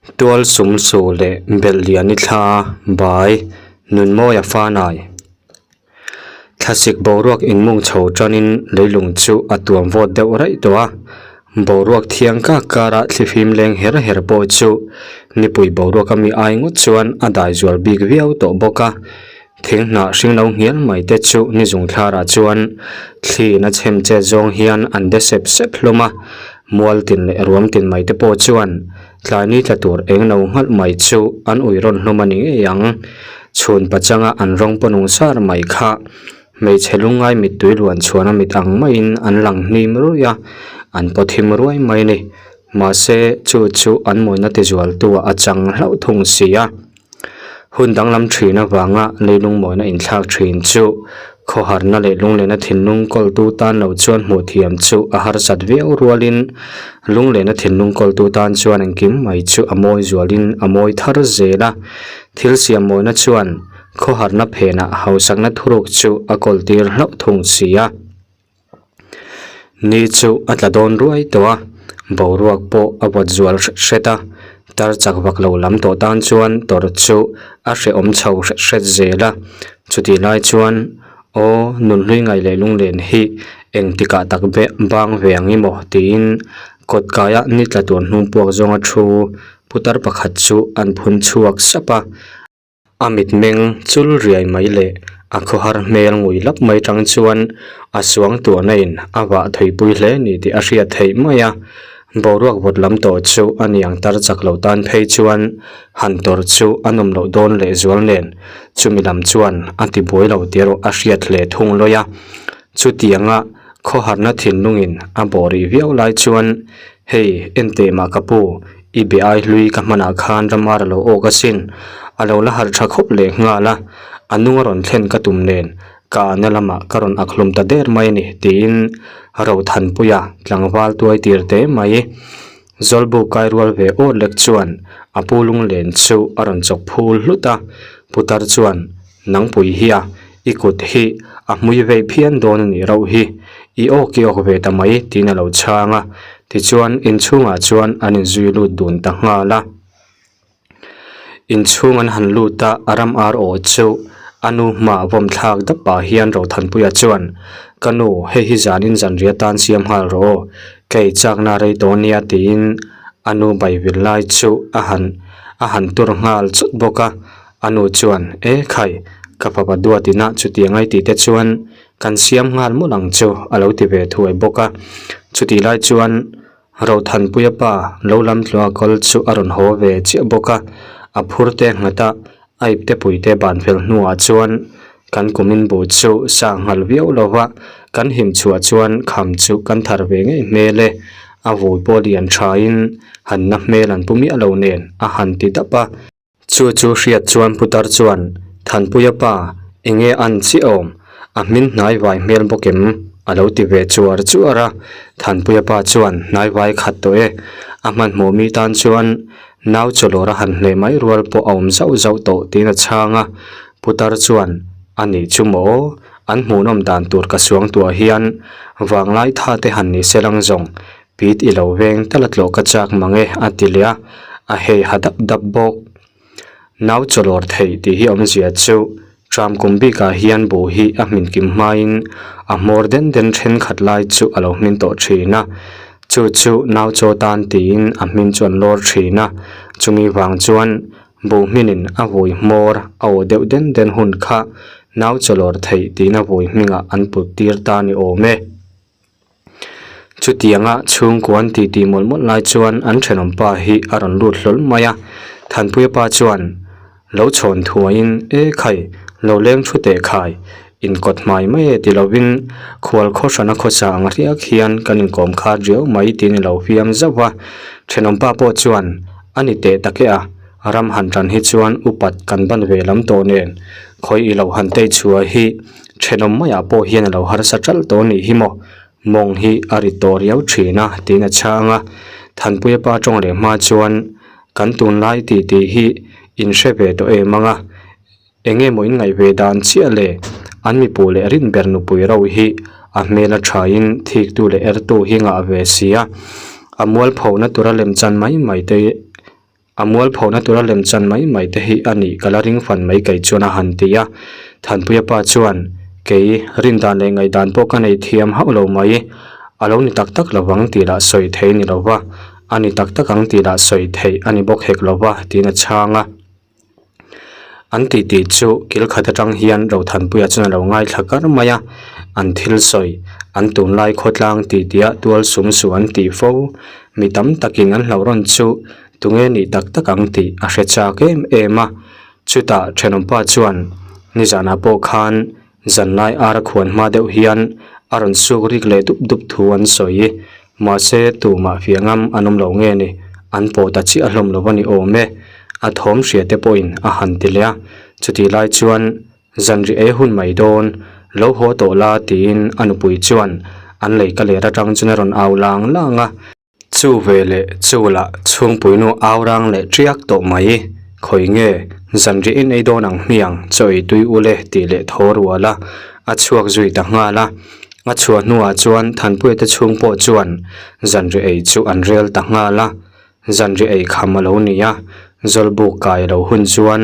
Tual sum su leh belh lian i thla bai Nunmawia fanai. Thlasik boruak inmung chho tanin leilung chu a tuam vawt deuh raih tawh a, boruak thiang kak kara thlifim leng her her pawh chu nipui boruak ami ai ngawt chuan a dai zual bik viau tawh bawk a, thing hnah hring lo nghial mai te chu ni zung thlarah chuan thliin a chhem chet zawng hian an de sep sep hlawm a, mual tin leh ruam tin mai te pawh chuan Tlai ni tla tur eng lo nghalh mai chu an ui rawn hlawm a ni ngei ang. Chhun pachanga an rawng paw nung sar mai kha hmeichhe lungngai mittui luan chhuan a mit ang maiin an lang hnim ruih a, an paw thim ruai mai a ni. Mahse, chu chu an mawina tizualtu ah a chang hlauh thung si a. Hun danglam thin avanga leilung mawina inthlak thin chu khawharna leh lunglena thinlung kawltu tan lo chuan hmuh thiam chu a harsat viau rualin lunglena thinlung kawltu tan chuan engkim mai chu a mawi zualin a mawi thar zel a. Thil siam mawina chuan khawharna phenah hausakna thuruk chu a kawltir hlauh thung si a. Ni chu a tla dawn ruai tawh a, boruak pawh a vawt zual hret hret a, tar chak vak lo lam tawh tan chuan tawrh chu a hrehawm chho hret hret zel a, chutih lai chuan aw nunhlui ngaih leh lunglen hi engtikah tak bang ve ang i maw tiin kawt kaia ni tla tur hnung puak zawnga thu putar pakhat chu an phun chhuak sap a. A mitmeng chul riai mai leh a khawhar hmel ngui lap mai tang chuan a suang tuahna in a vah theipui hle ni tih a hriat theih mai a. Boruak vawt lam tawh chu a niang tar chak lo tan phei chuan han tawrh chu a nawm loh dawn leh zual nen chumi lam chuan a ti buai lo tih erawh a hriat hle thung lawi a. Chutianga khawharna thinlungin a bawh rih viau lai chuan Hei, enteh mah ka pu, i be ai hlui ka hmanah khan ramar a lo awk asin, a lo la harh tha khawp leh nghal a, a nung a rawn thlen ka tum nen, ka ahna lamah ka rawn ak hlum ta der mai a ni, tiin Rothanpuia tlangval tuai tir teh mai. Zawlbuk kai rual ve awt lek chuan a pu lunglen chu a rawn chawk phul hlut a, putar chuan Nangpui hia, i kut hi a hmui vei phian dawn a nih rauh hi, i awk i awk ve ta mai tiin a lo chhang a, tichuan inchhungah chuan an inzui lut dun ta nghal a. Inchhung an han lut a, a ram ar aw chu a nu hma vawm thlak dap pah hian Rothanpuia chuan, Ka nu, hei hi zanin zanriah atan siam nghal rawh aw, kei chakna rei tawh nia tiin a nu baivil lai chu a han a han tur nghal chut bawk a. A nu chuan, E khai, ka fapa duat inah chutiang ai tih te chuan kan siam nghal mawlh ang chu a lo ti ve thuai bawk a. Chutih lai chuan Rothanpuia pa lo lam tluah kawl chu a rawn haw ve chiah bawk a, a phur te nghat a, a ipte pui te ban fel hnuah chuan kan kumin bu chu sa nghal viau lo va, kan him chhuah chuan kham chu kan thar ve ngei hmel e, a vui pawh lian thain han na hmel an pu miah lo nen a han ti dap a. Chu chu hriat chuan putar chuan, Thanpuia pa, enge an chiah awm? A hmin hnai vai hmel bawk em? a lo ti ve chuar chuar a. Thanpuia pa chuan, Hnai vai khat tawh e. A hmanhmawh mi tan chuan nau chawlawr a han hleh mai rual pawh a awm zauh zauh tawh tiin a chhang a. Putar chuan, A nih chu maw? An hmuhnawm dan tur ka suang tuah hian vanglai tha te han ni se lang zawng Pit i lo veng tal a tlawh ka chak mang e a ti leh a, a hei ha dap dap bawk. Nau chawlawr theih tih hi awmzia chu tram kum bikah hian buh hi a hmin kim hmain a hmawr den den thenkhat lai chu a lo hmin tawh thin a, chu chu nau chaw tan tiin a hmin chu an lawr thin a, chumi vang chuan buh hminin a vui hmawr a aw deuh den den hun kha nau chawlawr theih tiin a vui hmingah an put tir ta ni awm e. Chutianga chhungkua an titi mawlh mawlh lai chuan an thenawm pa hi a rawn lut hlawl mai a, Thanpuia pa chuan lo chhawn thuaiin E khai, lo leng thu teh khai, inkawt hmai mai e ti lovin khual khaw hrana khawsa ang riak hian kan inkawm khat riau mai tiin a lo fiam zauh va. Thenawm pa pawh chuan A ni teh tak e a, ram han tan hi chuan upat kan ban ve lam tawh nen khawi i lo han tei chhuah hi Thenawm maiah pawh hian a lo harsa ṭalh tawh a nih hi maw? Mawng hi a ri tawh riau ṭhin a, tiin a chhang a. Thanpuia pa ṭawng leh hma chuan, Kan tunlai tih tih hi in hre ve tawh em ang a? Eng nge maw in ngaih ve dan chiah le? An mipu leh rin ber nupui ro hi a hmel a ṭhain thiktu leh ertu hi ngah ve si a, a mualphona tura lemchan mai mai te. A mualphona tura lemchan mai mai te hi a nih ka la ring fan mai kei chuan a han ti a. Thanpuia pa chuan, Kei, rindan leh ngaihdan pawh ka nei thiam hauh lo mai. A lo ni tak tak lovang tih lah sawi thei ni lo va, a ni tak tak ang tih lah sawi theih a ni bawk hek lo va, tiin a chhang a. An titi chu kil khat atang hian Rothanpuia chuan a lo ngaithla kar mai a, an thil sawi, an tunlai khawtlang titiah tual sum suh an tih fo, mi tam takin an hlauh rawn chu tunge nih tak tak ang tih a hre chak em em a. Chutah thenawmpa chuan nizanah pawh khan Zanlai ar a khuan hma deuh hian a rawn suk rik leh dup dup thu an sawi. Mahse, tumah fiah ngam an awm lo nge ni, an pawh ta chiah hlawm lo a ni awm e. A thawm hria te pawhin a han ti leh a. Chutih lai chuan zanri ei hun mai dawn, lo haw tawh la tiin a nupui chuan an lei ka ler atang chuan a rawn au lang lang a. Chu ve leh chu lah chhungpuinu au rang leh tiak tawh mai. Khawi nge, zanriah in ei dawn ang hmiang, chaw ei tui ule tih leh thaw rual a, a chhuak zui ta nghal a. A chhuah hnuah chuan Thanpuia te chhung pawh chuan zanriah ei chu an rel ta nghal a. Zanriah ei kham a lo ni a, Zawlbuk kai a lo hun chuan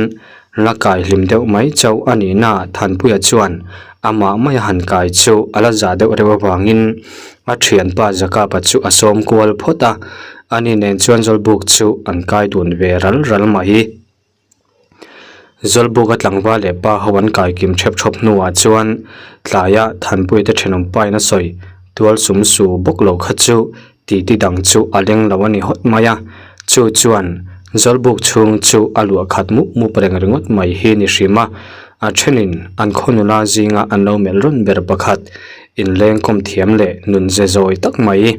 la kai hlim deuh mai chauh a nihna Thanpuia chuan amah mai a han kai chu a la zah deuh reuh avangin A thianpa Jakapa chu a sawm kual phawt a, ani nen chuan Zawlbuk chu an kai dun ve ral ral mai. Zawlbuka tlangval leh pa ho an kai kim thep thawp hnuah chuan tlaia Thanpuia te thenawm pain a sawi tual sum su bawk lo kha chu titi dang chu a leng lo a ni hawt mai a, chu chuan Zawlbuk chhung chu a luah khat mup mup reng ringawt mai hi ni hrim a, a thenin an khaw nula zinga an lo melh rawn ber pakhat Inleng kawm thiam leh nun ze zawi tak mai.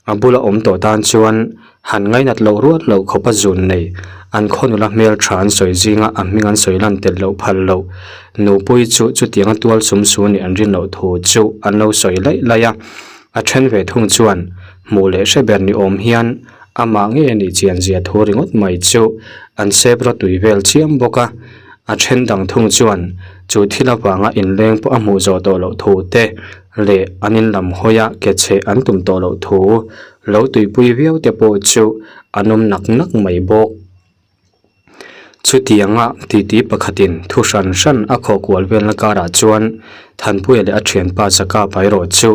A bula awm tawh tan chuan han ngainat loh ruat loh khawp a zun nei. An khaw nula hmel tha an sawi zinga a hming an sawi lan tel loh phal loh. Nupui chu chutianga tual sum su nih an rin loh thu chu an lo sawi laih laih a. A then ve thung chuan hmuh leh hre ber ni awm hian amah ngei a nih chian zia thu ringawt mai chu an sep rawtui vel chiam bawk a. A then dang thung chuan chu thil avanga inleng pawh a hmuh zawh tawh loh thu te leh an in lam hawia ke chheh an tum tawh loh thu lo tuipui viau te pawh chu an awm nak nak mai bawk. Chutianga titi pakhatin thu hran hran a khawh kual velna karah chuan Thanpuia leh a thianpa Zakapa erawh chu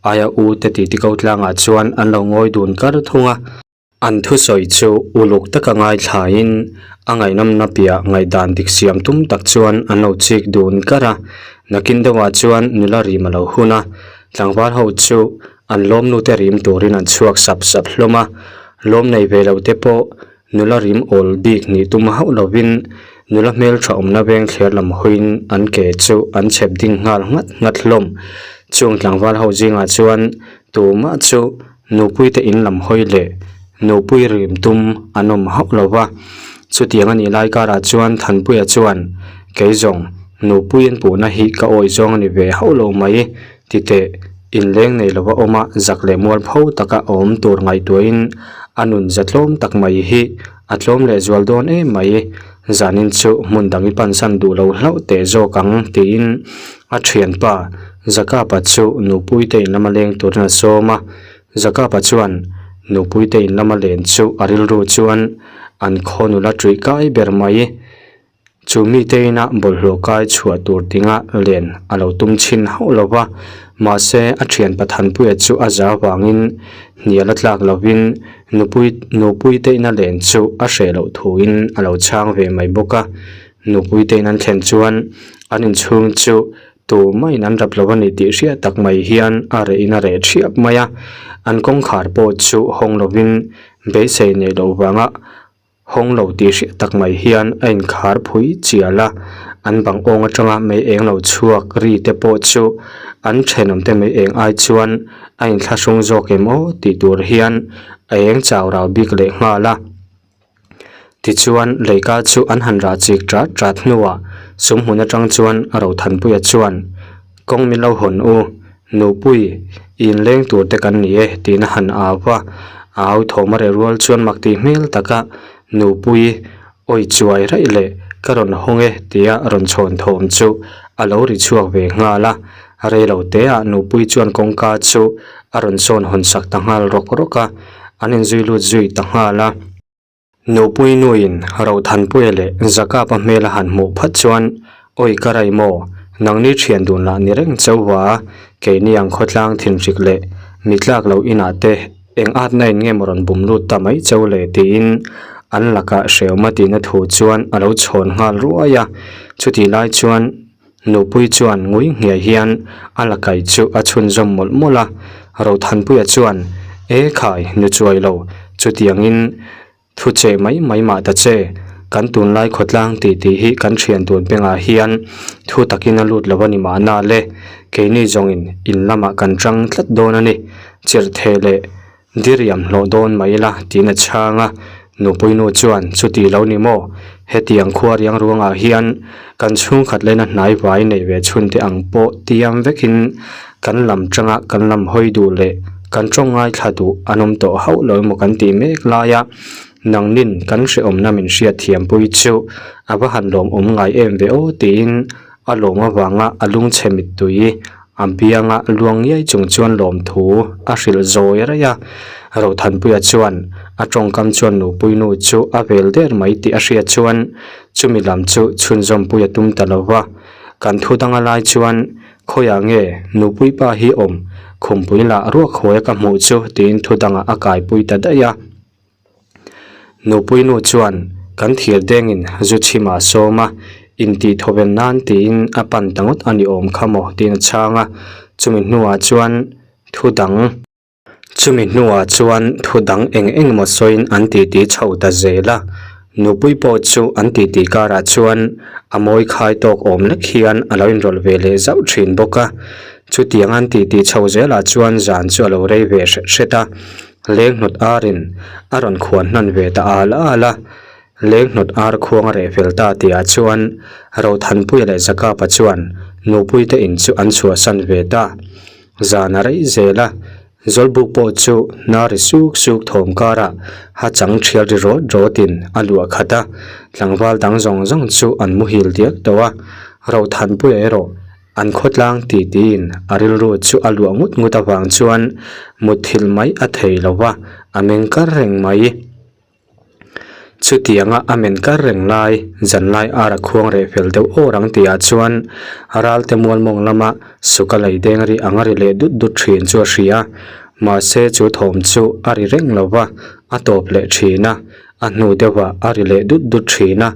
aia u te titi ko tlangah chuan an lo ngawi dun kar thung a. An thusawi chu uluk taka ngaithlain a ngaihnawmna piah ngaihdan dik siam tum tak chuan an lo chik dun kar a. Nakin deuhah chuan nula rim a lo hun a, tlangval ho chu an lawmnu te rim turin an chhuak sap sap hlawm a. Lawm nei ve lo te pawh nula rim awl bik nih tum hauh lovin nula hmeltha awmna veng thler lam hawiin an ke chu an chhep ding nghal nghat nghat hlawm. Chung tlangval ho zingah chuan tumah chu Nupuite in lam hawi leh nupui rim tum an awm hauh lo va, chutiang a nih lai karah chuan Thanpuia chuan, Kei zawng, nupui an puhna hi ka awih zawng a ni ve hauh lo mai, ti teh, inleng nei lova awma zak leh mualpho taka awm tur ngaihtuahin a nun za tlawm tak mai hi a tlawm leh zual dawn em mai, zanin chu hmun dang i pansan duh lo hlauh teh zawk ang, tiin a thianpa Zakapa chu nupuite in lama leng turin a sawm a, Zakapa chuan nupuite in lama len chu a rilru chuan an khaw nula ṭuih kai ber mai. Chu mite ina bawlhhlawh kai chhuah tur tinga len a lo tum chhin hauh lo va, mahse a thianpa Thanpuia chu a za vangin hnial a tlak lovin nupui nupuite ina len chu a hreh loh thuin a lo chhang ve mai bawk a. Nupuite in an thlen chuan an inchhung chu Tu maiin an rap lo a ni tih hriat tak mai hian a reh in a reh thiap mai a, an kawngkhar pawh chu hawng lovin beisei neih loh vanga hawng lo tih hriat tak mai hian a inkhar phui chial a, an bang awng atanga mei eng lo chhuak ri te pawh chu an thenawm te mei eng ai chuan a inthlahrung zawk em aw tih tur hian a eng chau rau bik leh nghal a. Tichuan, leika chu an han rah chik ṭat ṭat hnuah sumhmun aṭang chuan a Rothanpuia chuan, Kawng min lo hawn u, nupui, i inleng tur te kan ni e, tiin a han au va. A au thawm a reh rual chuan mak tih hmel taka nupui awi chuai raih leh ka rawn hawng e tia rawn chhawn thawm chu a lo ri chhuak ve nghal a. Rei lo teah nupui chuan kawngka chu a rawn sawn hawn sak ta nghal rawk rawk a, an inzui lut zui ta nghal a. Nupui nuin Rothanpuia leh Zakapa hmel a han hmuh phat chuan, Awi ka rai maw, nangni thian dun lah ni reng chauh a, keini ang khawtlang thinhrik leh mi tlak loh inah te eng atna in nge maw rawn bum lut ta mai chauh le tiin an lakah hrehawm a tihna thu chuan a lo chhawn nghal ruai a, chutih lai chuan Nupui chuan ngui nghiai hian a la kai chu a chhunzawm mawlh mawlh a, Rothanpuia chuan, E khai, nu chuai lo, chutiangin thu che mai mai mah ta che, kan tunlai khawtlang tih tih hi kan thian tun bengah hian thu takin a lut lo a ni mahna le, keini zawngin in lamah kan tang tlat dawn a ni, chirhtheh leh Diriam hlawh dawn mai ila tiin a chhang a, nupui nu chuan chuti lo ni maw? Hetiang khua riang ruangah hian kan chhungkhat lena hnai vai nei ve chhun te ang pawh tiam vekin kan lam tanga kan lam hawi duh leh kan tawng ngaithla duh an awm tawh hauh lo emaw kan tih mek laia nangnin kan hrehawmna min hriat thiampui chu a va han lawmawm ngai em ve aw tiin a lawm avanga a lungchhe mittui A bianga luang ngiai chung chuan lawmthu a hrilh zawi raih a, Rothanpuia chuan a tawngkam chuan nupuinu chu a vel der mai tih a hriat chuan chumi lam chu chhunzawmpui a tum ta lo va. Kan thu danga lai chuan khawiah nge nupui pa hi awm khumpui lah ruak huaia ka hmuh chu tiin thu dangah a kaipui ta daih a. Nupui nu chuan kan thir dengin zu chhim ah sawm a, intih thawven nan tiin a pan ta ngawt a ni awm kha maw tiin a chhang a, chumi hnuah chuan thu dang chumi hnuah chuan thu dang eng eng emaw sawiin an titi chho ta zel a, nupui pawh chu an titi karah chuan a mawi khai tawk awm lek hian a lo inrawlh ve leh zauh thin bawk a, chutiang an titi chho zelah chuan zan chu a lo rei ve hret hret a. Leng hnawt arin a rawn khuan hnan ve ta al al a, leng hnawt ar khuang a reh fel ta tihah chuan Rothanpuia leh Zakapa chuan Nupuite in chu an chhuahsan ve ta. Zan a rei zel a, Zawlbuk pawh chu hna ri suk suk thawm karah ha chang thial ri rawt rawtin a luah khat a, tlangval dang zawng zawng chu an muhil diak tawh a, Rothanpuia erawh An khawtlang ti tiin a rilru chu a luah ngut ngut avang chuan mutthilh mai a thei lo va, a meng kar reng mai. Chutianga a men kar reng lai, zanlai ar a khuang reh fel deuh awr ang tihah chuan ralte mualmawng lama suka lei deng ri ang a ri leh dut dut thin chu a hria. Mahse chu thawm chu a ri reng lo va, a tawp leh thin a. A hnu deuhah a ri leh dut dut thin a,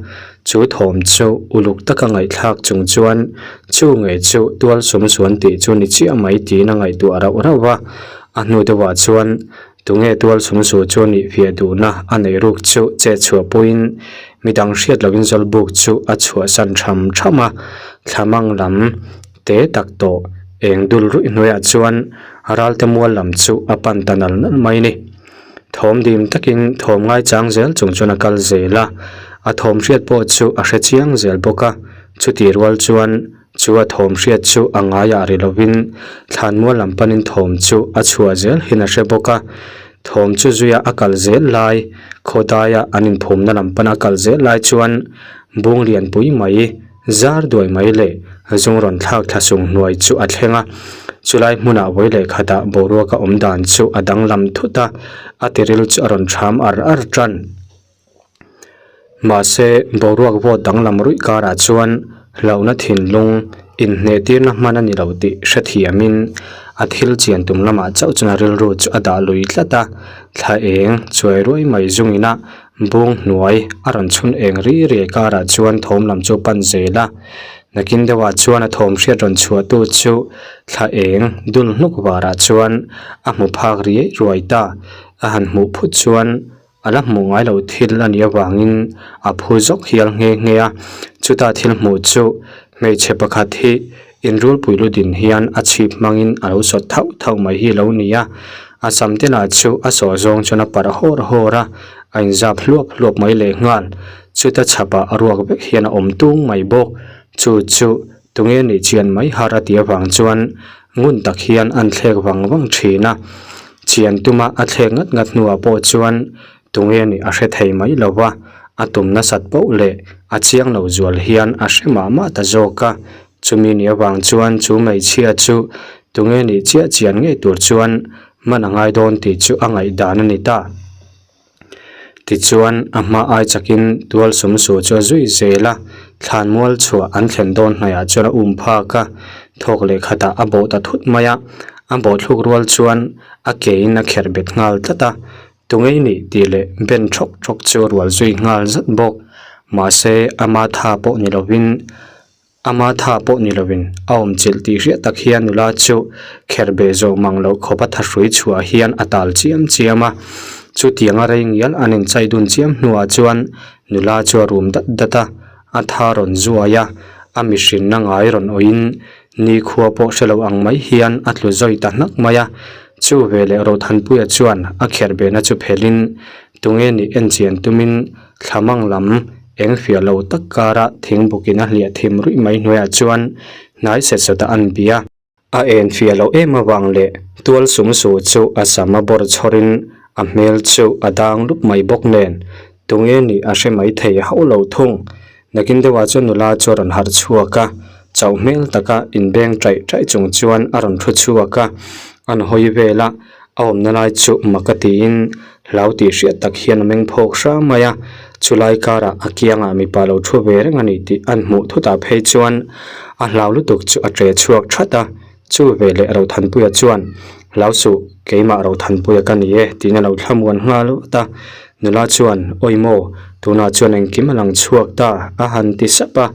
chu thawm chu uluk taka ngaihthlak chung chuan chu ngei chu tual sum suan tih chu ni chiah mai tiin a ngaihtuah rauh rauh a. A hnu deuhah chuan tunge tual sum su chu nih fiah duhna a neih ruk chu chet chhuah puiin midang hriat lohin zawlbuk chu a chhuahsan tham tham a, thlamang lam te tak tawh eng dul ruih hnuaiah chuan ralte mual lam chu a pan ta nal nal mai ni. Thawm dim takin thawm ngaichang zel chung chuan a kal zel a, a thawm hriat pawh chu a hre chiang zel bawk a, chutih rual chuan chu a thawm hriat chu a ngaiah ri lovin thlanmual lam panin thawm chu a chhuah zel hin a hre bawk a, thawm chu zuia a kal zel lai khawdaia an inphumna lam pana a kal zel lai chuan bung lianpui mai Zar duai mai leh zung rawn thlak thla sung hnuai chu a thleng a, chulai hmunah vawi leh khatah boruaka awm dan chu a danglam thut a, a tiril chu a rawn ṭham ar ar ṭan. Mahse, boruak vawt danglam ruih karah chuan hlauhna thinlung inhnehtirna hman a ni lo tih hrethiamin a thil chian tum lamah chauh chuan a rilru chu a dah lui tlat a, thla eng chuai ruai mai zungina Bung hnuai a rawn chhun eng ri riai karah chuan thawm lam chu pan zel a, nakin deuhah chuan a thawm hriat rawn chhuahtu chu thla eng dul hnuk varah chuan a hmu phak riai ruai ta. A han hmuh phut chuan a la hmuh ngai loh thil a nih avangin a phu zawk hial nghe nghe a, chuta thil hmuh chu hmeichhe pakhat hi Inrulpui lu din hian a chhip hmangin a lo sawt thauh thauh mai hi lo ni a, a sam te lah chu a sawh zawng chuan a parh hawr hawr a, a inzap hluap hluap mai leh nghal. Chuta chhapah a ruak vek hian a awm tung mai bawk. Chu chu tunge nih chian mai har a tih avang chuan ngun tak hian an thlek vang vang thin a. Chian tuma a thlek ngat ngat hnuah pawh chuan Tunge nih a hre thei mai lo va, a tum nasat poh leh a chiang lo zual hian a hre mah mah ta zawk a. Chumi nih avang chuan chu hmeichhia chu tunge nih chiah chian ngei tur chuan man a ngai dawn tih chu a ngaihdan a ni ta. Tichuan, a hma ai chakin tual sum su chu a zui zel a, thlanmual chhuah an thlen dawn hnaihah chuan a um phak a, thawk leh khatah a bawh ta thut mai a, a bawh thluk rual chuan a kein a kherh bet nghal tlat a, Tungei nih tih leh ben thawk thawk chu a rual zui nghal zat bawk. Mahse, ama tha pawh ni lovin Ama tha pawh ni lovin a awmchilh tih hriat tak hian nula chu kher beh zawh mang loh khawp a thahrui chhuah hian a tal chiam chiam a. Chutianga rei ngial an inchai dun chiam hnuah chuan nula chu a rum dat dat a, a tha rawn zuai a, a mihrinna ngai rawn awihin nikhua pawh hre lo ang mai hian a tlu zawi ta hnak mai a. Chu veleh Rothanpuia chuan a kher behna chu phelhin tunge nih enchian tumin thlamang lam Eng fiah lo tak kara thingbukin a hliah thim ruih mai hnuaiah chuan hnai set sawtah an bia. A en fiah loh em avang leh tual sum su chu a sam a bawr chhawrin a hmel chu a dang lup mai bawk nen tunge nih a hre mai thei hauh lo thung. Nakin deuhah chuan nula chu a rawn harh chhuak a, chauh hmel taka inbeng ṭaih ṭaih chung chuan a rawn thu chhuak a, an hawi vel a, a awmna lai chu mak a tiin Hlau tih hriat tak hian a meng phawk hrang mai a, chulai karah a kiangah mipa lo thu ve reng a ni tih an hmuh thutah phei chuan a hlau lutuk chu a ṭe chhuak that a, chu veleh Rothanpuia chuan, Hlau suh, keimah Rothanpuia ka ni e tiin a lo thlamuan nghal vat a, nula chuan, Awi maw, tunah chuan engkim a lang chhuak ta a han ti sap a,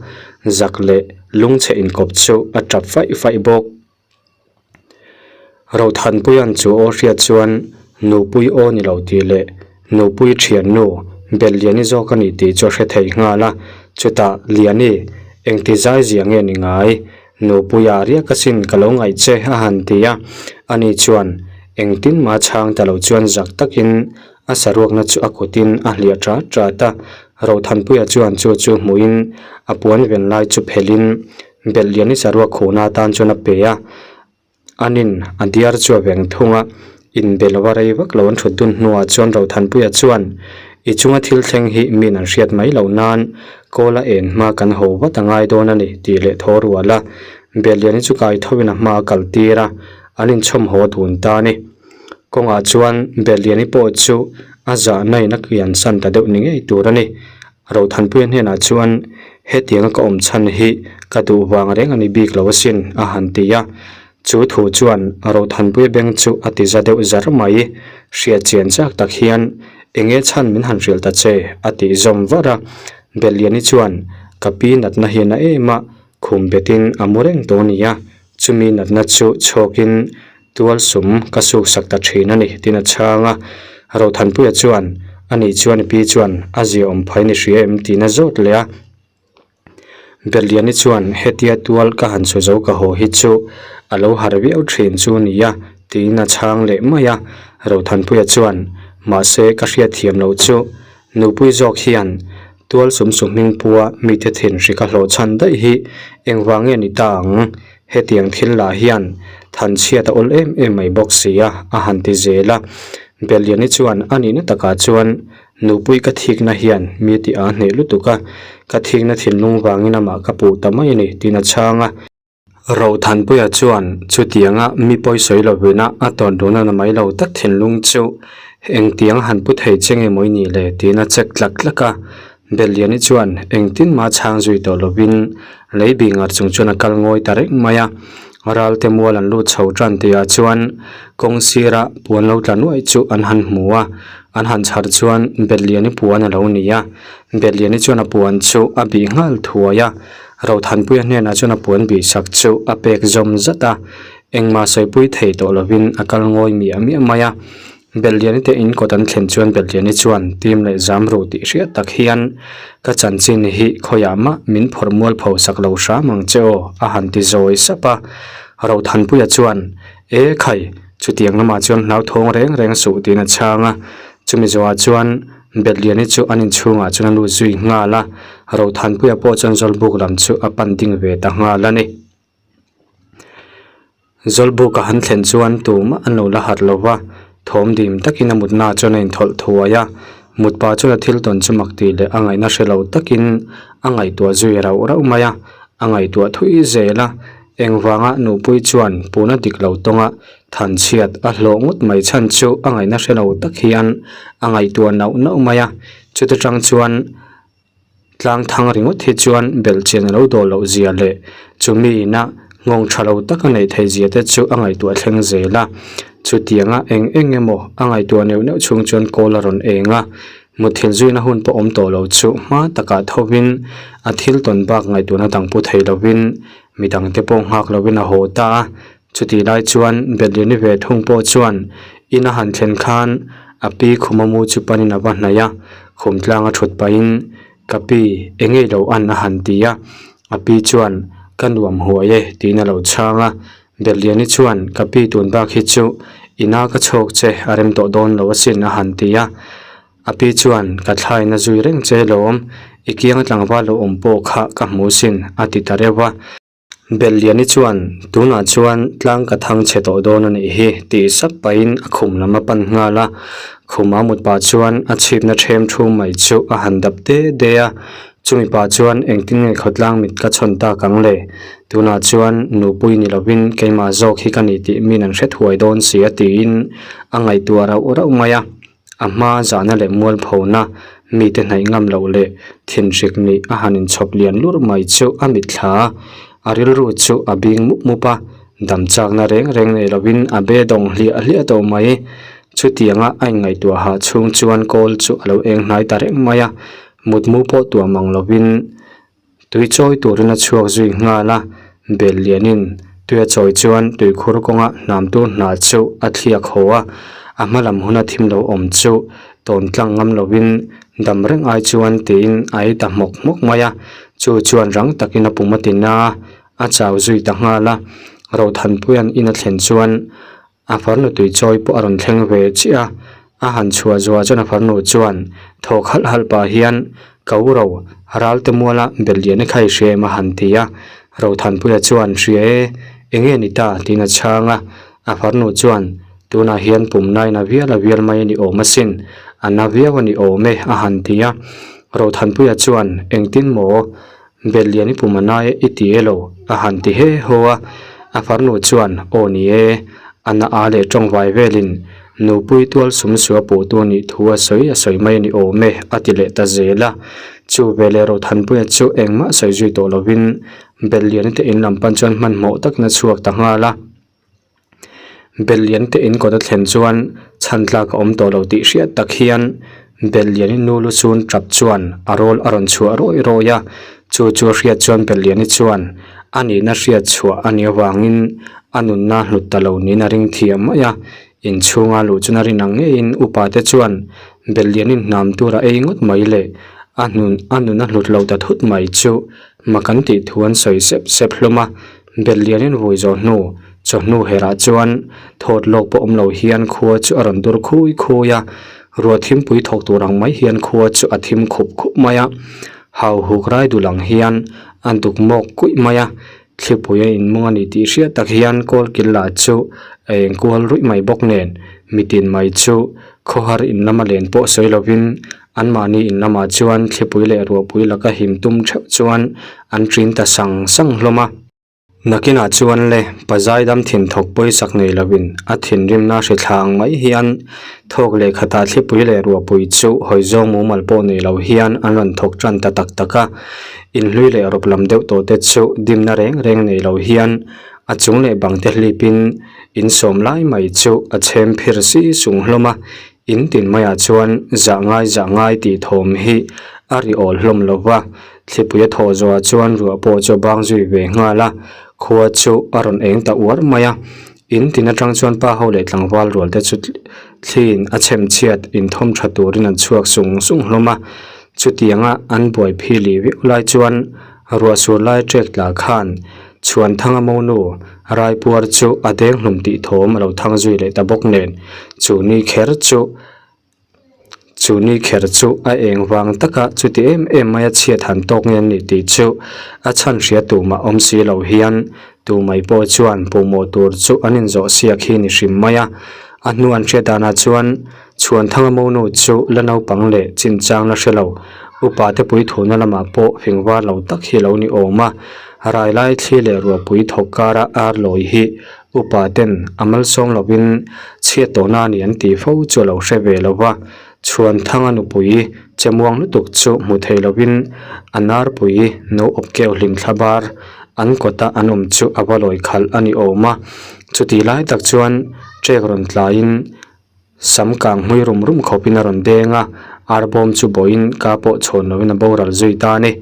zak leh lungchhe inkawp chu a ṭap faih faih bawk. Rothanpuia'n chu aw hriat chuan Nupui aw ni lo tih leh Nupui thiannu Belliani zawk a ni tih chu a hre thei nghal a, chutah Liani, engti zai zia nge ni ngai? Nupuia riak asin ka lo ngaih che a han ti a, ani chuan engtin mah chhang ta lo chuan zak takin a saruakna chu a kutin a hliah ṭat ṭat a, Rothanpuia chuan chu chu hmuhin a puan ven lai chu phelhin Belhlian i saruak khuhna atan chuan a pe a, anin a diar chu a veng thung a, inbe lova rei vak lo an thut dun hnuah chuan Rothanpuia chuan i chunga thil thleng hi min an hriat mai loh nan kawl a en hma kan ho vat a ngai dawn a ni tih leh thaw rual a, Belhlian-i chu kai thovin a hma a kal tir a, an inchhawm haw dun ta a ni. Kawngah chuan Belhlian-i pawh chu a zahna in a kiansan ta deuh ni ngei tur a ni. Rothanpuia hnenah chuan, Hetianga ka awm chhan hi ka duh vang reng a ni bik lo asin, a han ti a. Chu thu chuan Rothanpuia beng chu a ti za deuh zar mai. Hriat chian chak tak hian, Enge chhan min han hrilh ta che? a tih zawm var a. Belliani chuan, Ka pi natna hi na em a, khum betin a mu reng tawh a nia. Chumi natna chu chhawkin Tual sum ka suk sak ta thin a ni, tiin a chhang a. Rothanpuia chuan, Ani chuan i pi chuan a zia awm phai ni hria em? tiin a zawt leh a. Berliani chuan, Hetia tual ka han su zo ka haw hi chu a lo har viau thin chu nia, tiin a chhang leh mai a. Rothanpuia chuan, Mahse, ka hriatthiam loh chu Nupui zawk hian tual sum su hming pua mite thin hri ka hlawh chhan daih hi engvang nge ni ta ang? Hetiang thil lah hian than chhiat a awl em em mai bawk si a, a han ti zel a. Belliani chuan a nihna takah chuan nupui ka thikna hian mi ti a hneh lutuk a, ka thikna thinlung vangin amah ka puh ta mai a ni, tiin a chhang a. Rothanpuia chuan chutianga mi pawi sawi lovina a tawn duhna na mai lo tak thinlung chu engtiang han pu thei che nge maw i nih le tiin a check tlak tlak a. Belliani chuan engtin mah chhang zui tawh lovin lei bih ngar chung chuan a kal ngawi ta reng mai a. Ralte mual an lut chho tan tihah chuan kawng sira puan lo tla nuaih chu an han hmu a, an han chhar chuan Belliani puan a lo ni a. Belliani chuan a puan chu a bih nghal thuai a. Rothanpuia hnenah chuan a puan bih sak chu a pek zawm zat a, engmah sawipui thei tawh lovin a kal ngawi miah miah mai a. Belhliani te in kawt an thlen chuan Belhliani chuan tim leh zam ruh tih hriat tak hian ka chanchin hi khawiah mah min phawrh mual pho sak lo hram ang che aw a han ti zawi sap a. Rothanpuia chuan E khai, chutiang lamah chuan hlauthawng reng reng suh tiin a chhang a, chumi zawhah chuan Belhliani chu an inchhungah chuan a lut zui nghal a, Rothanpuia pawh chuan Zawlbuk lam chu a pan ding ve ta nghal a ni. Zawlbuk a han thlen chuan tumah an lo la harh lo va, thawm dim takin a mutna chuan a inthawlh thuai a, mutpa chuan a thil tawn chu mak tih leh a ngaihna hre lo takin a ngaihtuah zui rauh rauh mai a, a ngaihtuah thui zel a. Engvanga nupui chuan puna dik lo tawnga thanchhiat a hlawh ngawt mai chhan chu a ngaihna hre lo tak hian a ngaihtuah nauh nauh mai a. Chuta tang chuan tlang thang ringawt hi chuan belhchian a lo dawl loh zia leh chumi ina nghawng tha lo tak a neih theih zia te chu a ngaihtuah thleng zel a. Chutianga eng eng emaw a ngaihtuah neuh neuh chhung chuan kawl a rawn eng a. Muthilh zuina hun pawh awm tawh lo chu hma takah thovin a thil tawn bak ngaihtuahna dang pu thei lovin midangte pawh nghak lovin a haw ta a. Chutih lai chuan Berlini ve thung pawh chuan in a han thlen khan a pi khuma mu chu panin a va hnaih a, khum tlang a thut pahin Ka pi, eng ngei lo an a han ti a. A pi chuan Ka nuam huai e tiin a lo chhang a. Berliani chuan Ka pi tun bak hi chu ina ka chhawk che a rem tawh dawn lo asin a han ti a. A pi chuan Ka thlaina zui reng che lawm, i kianga tlangval lo awm pawh kha ka hmu sin a ti ta reuh a. Belliani chuan tunah chuan tlang ka thang chhe tawh dawn a nih hi tih sap pahin a khum lam a pan nghal a. Khuma mut pah chuan a chhipna ṭhem ṭhum mai chu a han dap de de a. Chumi pah chuan engtin nge khawtlang mit ka chhawn tak ang le? Tunah chuan nupui ni lovin keimah zawk hi ka ni tih min an hre thuai dawn si a tiin a ngaihtuah rauh rauh mai a. A hma zahna leh mualphona mite hnaih ngam loh leh thinhrik nih a han inchhawp lian lur mai chu a mitthla a, a rilru chu a bing mup mup a, dam chakna reng reng nei lovin a be dawng hliah hliah tawh mai. Chutianga a inngaihtuah hah chhung chuan kawl chu a lo eng hnai ta reng mai a, mutmu pawh tuah mang lovin Tui chawi turin a chhuak zui nghal a, bel lianin tui a chawi chuan tuikhur kawnga hnam tur hna chu a thliak haw a, a hma lam huna thim lo awm chu tawn tlang ngam lovin dam reng ai chuan tiin a ei ta hmawk hmawk mai a, chu chuan rang takin a pum a ti na a, a chau zui ta nghal a, Rothanpuia'n in a thlen chuan A farnu tui chawi pawh a rawn thleng ve chiah a, a han chhuah zuah chuan a farnu chuan thawk halh halh pah hian Ka u ro, Ralte muala Belliana kha i hria em a han ti a, Rothanpuia chuan Hria e, enge ni ta? tiin a chhang a, a farnu chuan Tunah hian pumnain a vial a vial mai a ni awm asin, a na viau a ni awm e a han ti a, Rothanpuia chuan Engtin maw? Bellian i pum a nai i ti e lo, a han ti he haw a. A farnu chuan, Aw ni e, a na a leh tawngvai velin nupui tual sum sua puhtu a nih thu a sawi a sawi mai a ni awm e, a ti leh ta zel a. Chu veleh Rothanpuia chu engmah sawi zui tawh lovin Bellian te in lam pan chuan hmanhmawh takin a chhuak ta nghal a. Bellian te in kawt a thlen chuan chhan tlak a awm tawh lo tih hriat tak hian Belliani nu lu chun tap chuan a rawl a rawn chhuah rawih rawih a, chu chu a hriat chuan Belliani chuan a nihna hriat chhuah a nih avangin a nunna hlut ta lo niin a ring thiam mai a, inchhunga luh chuna rin ang ngeiin upa te chuan Belliani hnam tur a ei ngawt mai leh a hnun a nun a hlut lo ta thut mai chu mak an tih thu an sawi sep sep hlawm a. Bellianin vui zawh hnu, chawhnu herah chuan thawt lawk pawh awm lo hian khua chu a rawn dur khui khui a, ruah thimpui thawk tur ang mai hian khua chu a thim khup khup mai a, hau huk rai dul ang hian a duk mawk kuih mai a, thlipui a inmung a ni tih hriat tak hian kawlkil lah chu a eng kual ruih mai bawk nen, mitin mai chu khawhar in lama len pawh sawi lovin Anmahni in lamah chuan thlipui leh ruahpui laka him tum theuh chuan an ṭin ta sang sang hlawm a. Nakinah chuan le, pazai dam thin thawk pawisak nei lovin a thinrimna hri thla ang mai hian thawk leh khatah thlipui leh ruahpui chu hawi zawng mumal pawh nei lo hian an rawn thawk ṭan ta tak tak a. Inhlui leh rawp lam deuh tawh te chu dimna reng reng nei lo hian a chung leh bang te hlipin insawm lai mai chu a chhem phir si sung hlawm a. In tin maiah chuan zah ngai zah ngai tih thawm hi a ri awl hlawm lo va, thlipui a thawh zawhah chuan ruah pawh chu a bang zui ve nghal a, khua chu a rawn eng ta uar mai a. In tin atang chuan pa ho leh tlangval rual te chu thliin a chhem chhiat inthawm tha turin an chhuak sung sung hlawm a. Chutianga an buai phili viau lai chuan ruah sur lai ṭek tla khan Chhuanthanga monu Raipuar chu a deng hlum tih thawm a lo thang zui leh ta bawk nen, chu ni kher chu chu ni kher chu a eng vang taka chuti em em maia chhiat han tawk nge an nih tih chu a chhan hria tumah awm si lo hian tu mai pawh chuan pumawh tur chu an inzawh siak hi ni hrim mai a. A hnu an hriat danah chuan Chhuanthanga monu chu la naupang leh chinchang la hre lo. Upa te pui thuna lamah pawh fing var lo tak hi a lo ni awm a, rai lai thli leh ruahpui thawk kara ar lawi hi upa ten a malsawm lovin chhiat tawhna a ni an tih fo chu a lo hre ve lo va. Chhuanthanga nupui che muang lutuk chu hmu thei lovin a narpui no awp keuh hlim thla bar an kawta an awm chu a va lawi khalh a ni awm a. Chutih lai tak chuan ṭek rawn tlaiin Sam kang hmui rum rum khawpin a rawn deng a, arbawm chu bawiin ka pawh chhawn loin a boral zui ta a ni.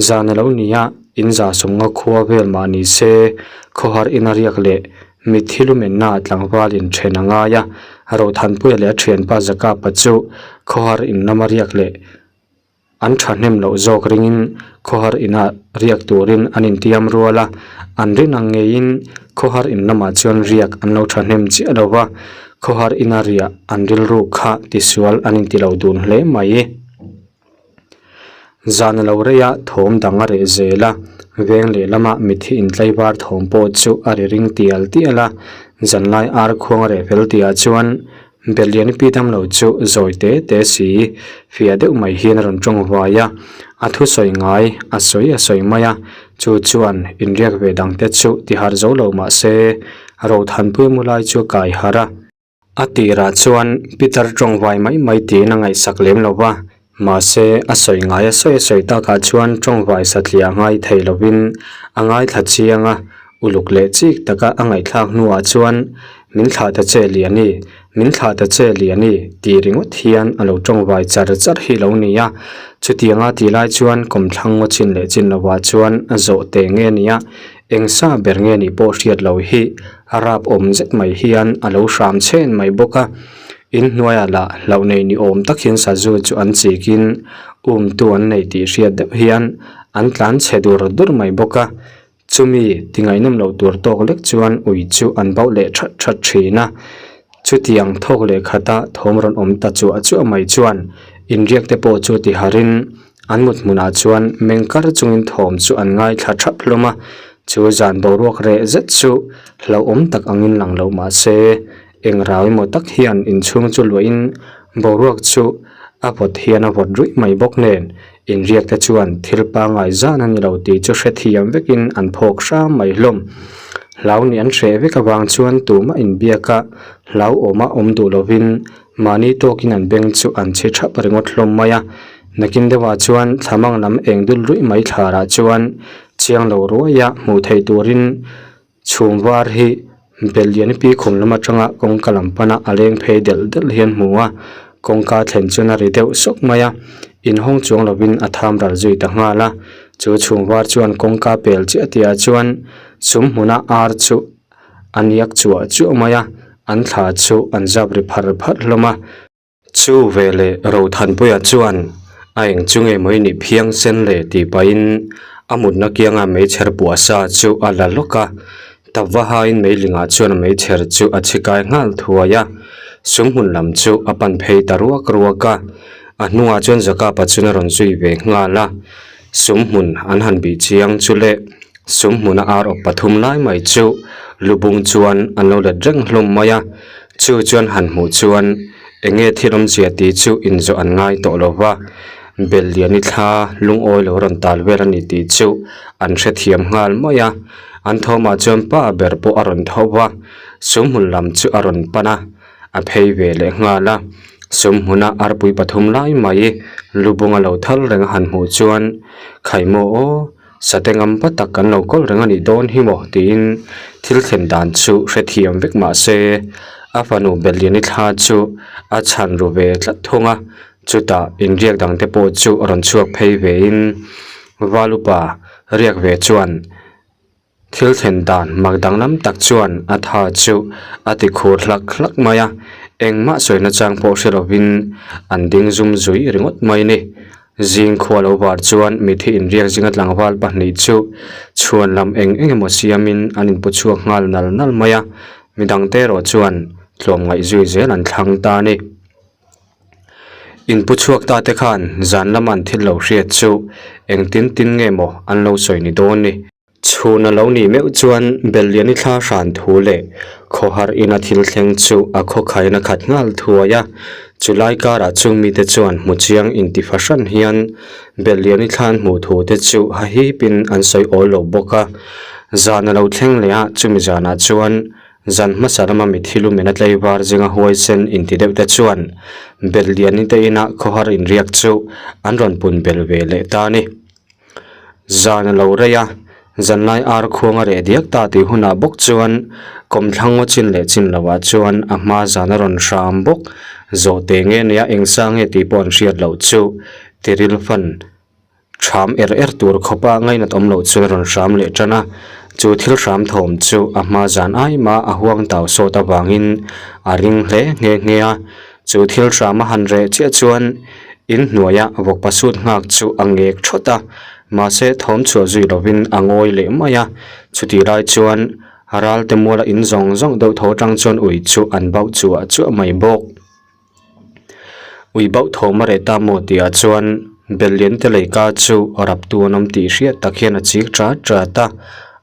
Zan a lo ni a, in za sawmnga khua vel mah ni se, khawhar ina riak leh mitthi lumenna tlangval in then a ngai a, Rothanpuia leh a thianpa Zakapa chu khawhar in lama riak leh An thahnem loh zawk ringin khawhar inah riak turin an intiam rual a, an rin ang ngeiin khawhar in lamah chuan riak an lo thahnem chiah lo va, khawhar ina riah an rilru kha tisual an inti lo dun hle mai. Zan a lo rei a, thawm dang a reh zel a, veng lehlamah mitthi intlaivar thawm pawh chu a ri ring tial tial a, zanlai ar khuang a reh fel tihah chuan Belliani pi damlo chu zawi te te si, fiah deuh mai hian a rawn tawng vai a, a thusawi ngai a sawi a sawi mai a, chu chuan inriak ve dang te chu ti harh zo lo mah se Rothanpuia mu lai chu a kai harh a. A tirah chuan Peter tawng vai mai mai tiin a ngaihsak lem lo va, mahse a sawi ngai a sawi a sawi takah chuan tawng vai satliah ngai thei lovin a ngaithla chiang a, Uluk leh chik taka a ngaihthlak hnuah chuan, Min thlah ta che Liani, min thlah ta che Liani, tih ringawt hian a lo tawngvai char char hi lo ni a. Chutianga tih lai chuan kawmthlang ngaw chin leh chin lovah chuan a zawh teh nge nia, eng sa ber nge nih pawh hriat lo hi a rap awm zet mai hian a lo hram chhen mai bawk a. In hnuaiah lah hlauh nei ni awm tak hian sazu chu an chikin umtu an nei tih hriat deuh hian an tlan chhe dur dur mai bawk a. Chumi ti ngaihnawm loh tur tawk lek chuan ui chu an bauh leh that that thin a. Chutiang thawk leh khata thawm rawn awm ta chuah chuah mai chuan inriak te pawh chu ti harin an mut hmunah chuan meng kar chungin thawm chu an ngaithla thap hlawm a. Chu zan boruak reh zet chu hlauhawm tak angin lang loh mah se eng rau emaw tak hian inchhung chu luahin boruak chu a vawt hian a vawt ruih mai bawk nen Inriak te chuan thil pangngai zan a ni lo tih chu hrethiam vekin an phawk hram mai hlawm. Hlau nih an hreh vek avang chuan tumah inbiak a, hlauhawma awm duh lovin mahni tawkin an beng chu an chhi thap ringawt hlawm mai a. Nakin deuhah chuan thlamang lam eng dul ruih mai thlarah chuan chiang lo ruaia hmuh theih turin Chhum var hi Belliani pi khum lam atanga kawngka lam pana a leng phei delh delh hian hmu a, kawngka thlen chuan a ri deuh sawk mai a, inhawng chuang lovin a tham ral zui ta nghal a, chu chhum var chuan kawngka pel chiah tihah chuan chhum hmuna ar chu a niak chuah chuah mai a, an thla chu an zap ri phar phar hlawm a. Chu veleh Rothanpuia chuan a eng chu nge maw i nih phiang sen le tih pahin a mutna kianga meichher puah sa chu a la lawk a, tap va hain meilingah chuan a meichher chu a chhi kai nghal thuai a, sumhmun lam chu a pan phei ta ruak ruak a, a hnungah chuan Zakapa chuan a rawn zui ve nghal a, sumhmun an han bih chiang chu le sumhmuna ar awp pathum lai mai chu lubung chuan an lo let reng hlawm mai a. Chu chuan han hmuh chuan eng nge thil awmzia tih chu inzawh an ngai tawh lo va, Belliani thla lungawi lo rawn tal vel a ni tih chu an hrethiam nghal mai a. An thawmah chuan pa ber pawh a rawn tho va, sumhmun lam chu a rawn pan a, a phei ve leh nghal a. Sumhmuna arpui pathum lai mai lubung a lo thal reng a han hmuh chuan, Khaimaw aw! Sate ngam pa tak kan lo kawl reng a nih dawn hi maw tiin thil thlen dan chu hrethiam vek mah se a fanu Belliani thla chu a chhan ru ve tlat thung a, chutah inriak dang te pawh chu a rawn chhuak phei vein Valupa riak ve chuan thil thlen dan mak danglam tak chuan a tha chu a ti khur hlak hlak mai a, engmah sawina chang pawh hre lovin an ding zum zui ringawt mai a ni. Zing khua lo var chuan mithi inriak zinga tlangval pahnih chu chhuan lam eng eng emaw siamin an inpu chhuak nghal nal nal mai a, midangte erawh chuan tlawmngaih zui zel an thlang ta a ni. Inpu chhuak ta te khan zan lama an thil lo hriat chu engtin tin nge maw an lo sawi ni dawn ni. Chhun a lo nih meuh chuan Belliani thla hran thu leh khawhar ina thil thleng chu a khawkhain a khat nghal thuai a. Chulai karah chung mite chuan hmu chiang inti fahran hian Belliani thlan hmuh thu te chu hahipin an sawi awl lo bawk a. Zan a lo thleng leh a, chumi zanah chuan zan hmasa lama mithi lumen a tlaivar zinga huaisen inti deuh te chuan Belliani te inah khawhar inriak chu an rawn pun bel ve leh ta a ni. Zan a lo rei a, zanlai ar khuang a reh diak ta tih hunah bawk chuan kawmthlang ngaw chin leh chin lohah chuan a hma zan a rawn hram bawk. Zawhte nge nia eng sa nge tih pawh an hriat loh chu tiril fan ṭham er er tur khawpa ngainat awm loh chuan a rawn hram leh ṭan a. Chu thil hram thawm chu a hma zan ai mah a huang tau sawt avangin a ring hle nghe nghe a. Chu thil hram a han reh chiah chuan in hnuaia vawkpa sut nghak chu a ngek thawt a, mahse thawm chhuah zui lovin a ngawi leh mai a. Chutih lai chuan ralte muala in zawng zawng deuh tho atang chuan ui chu an bauh chuah chuah mai bawk. Ui bauh thawm a reh ta maw tihah chuan Belliante leika chu raptu an awm tih hriat tak hian a chik chat chat a.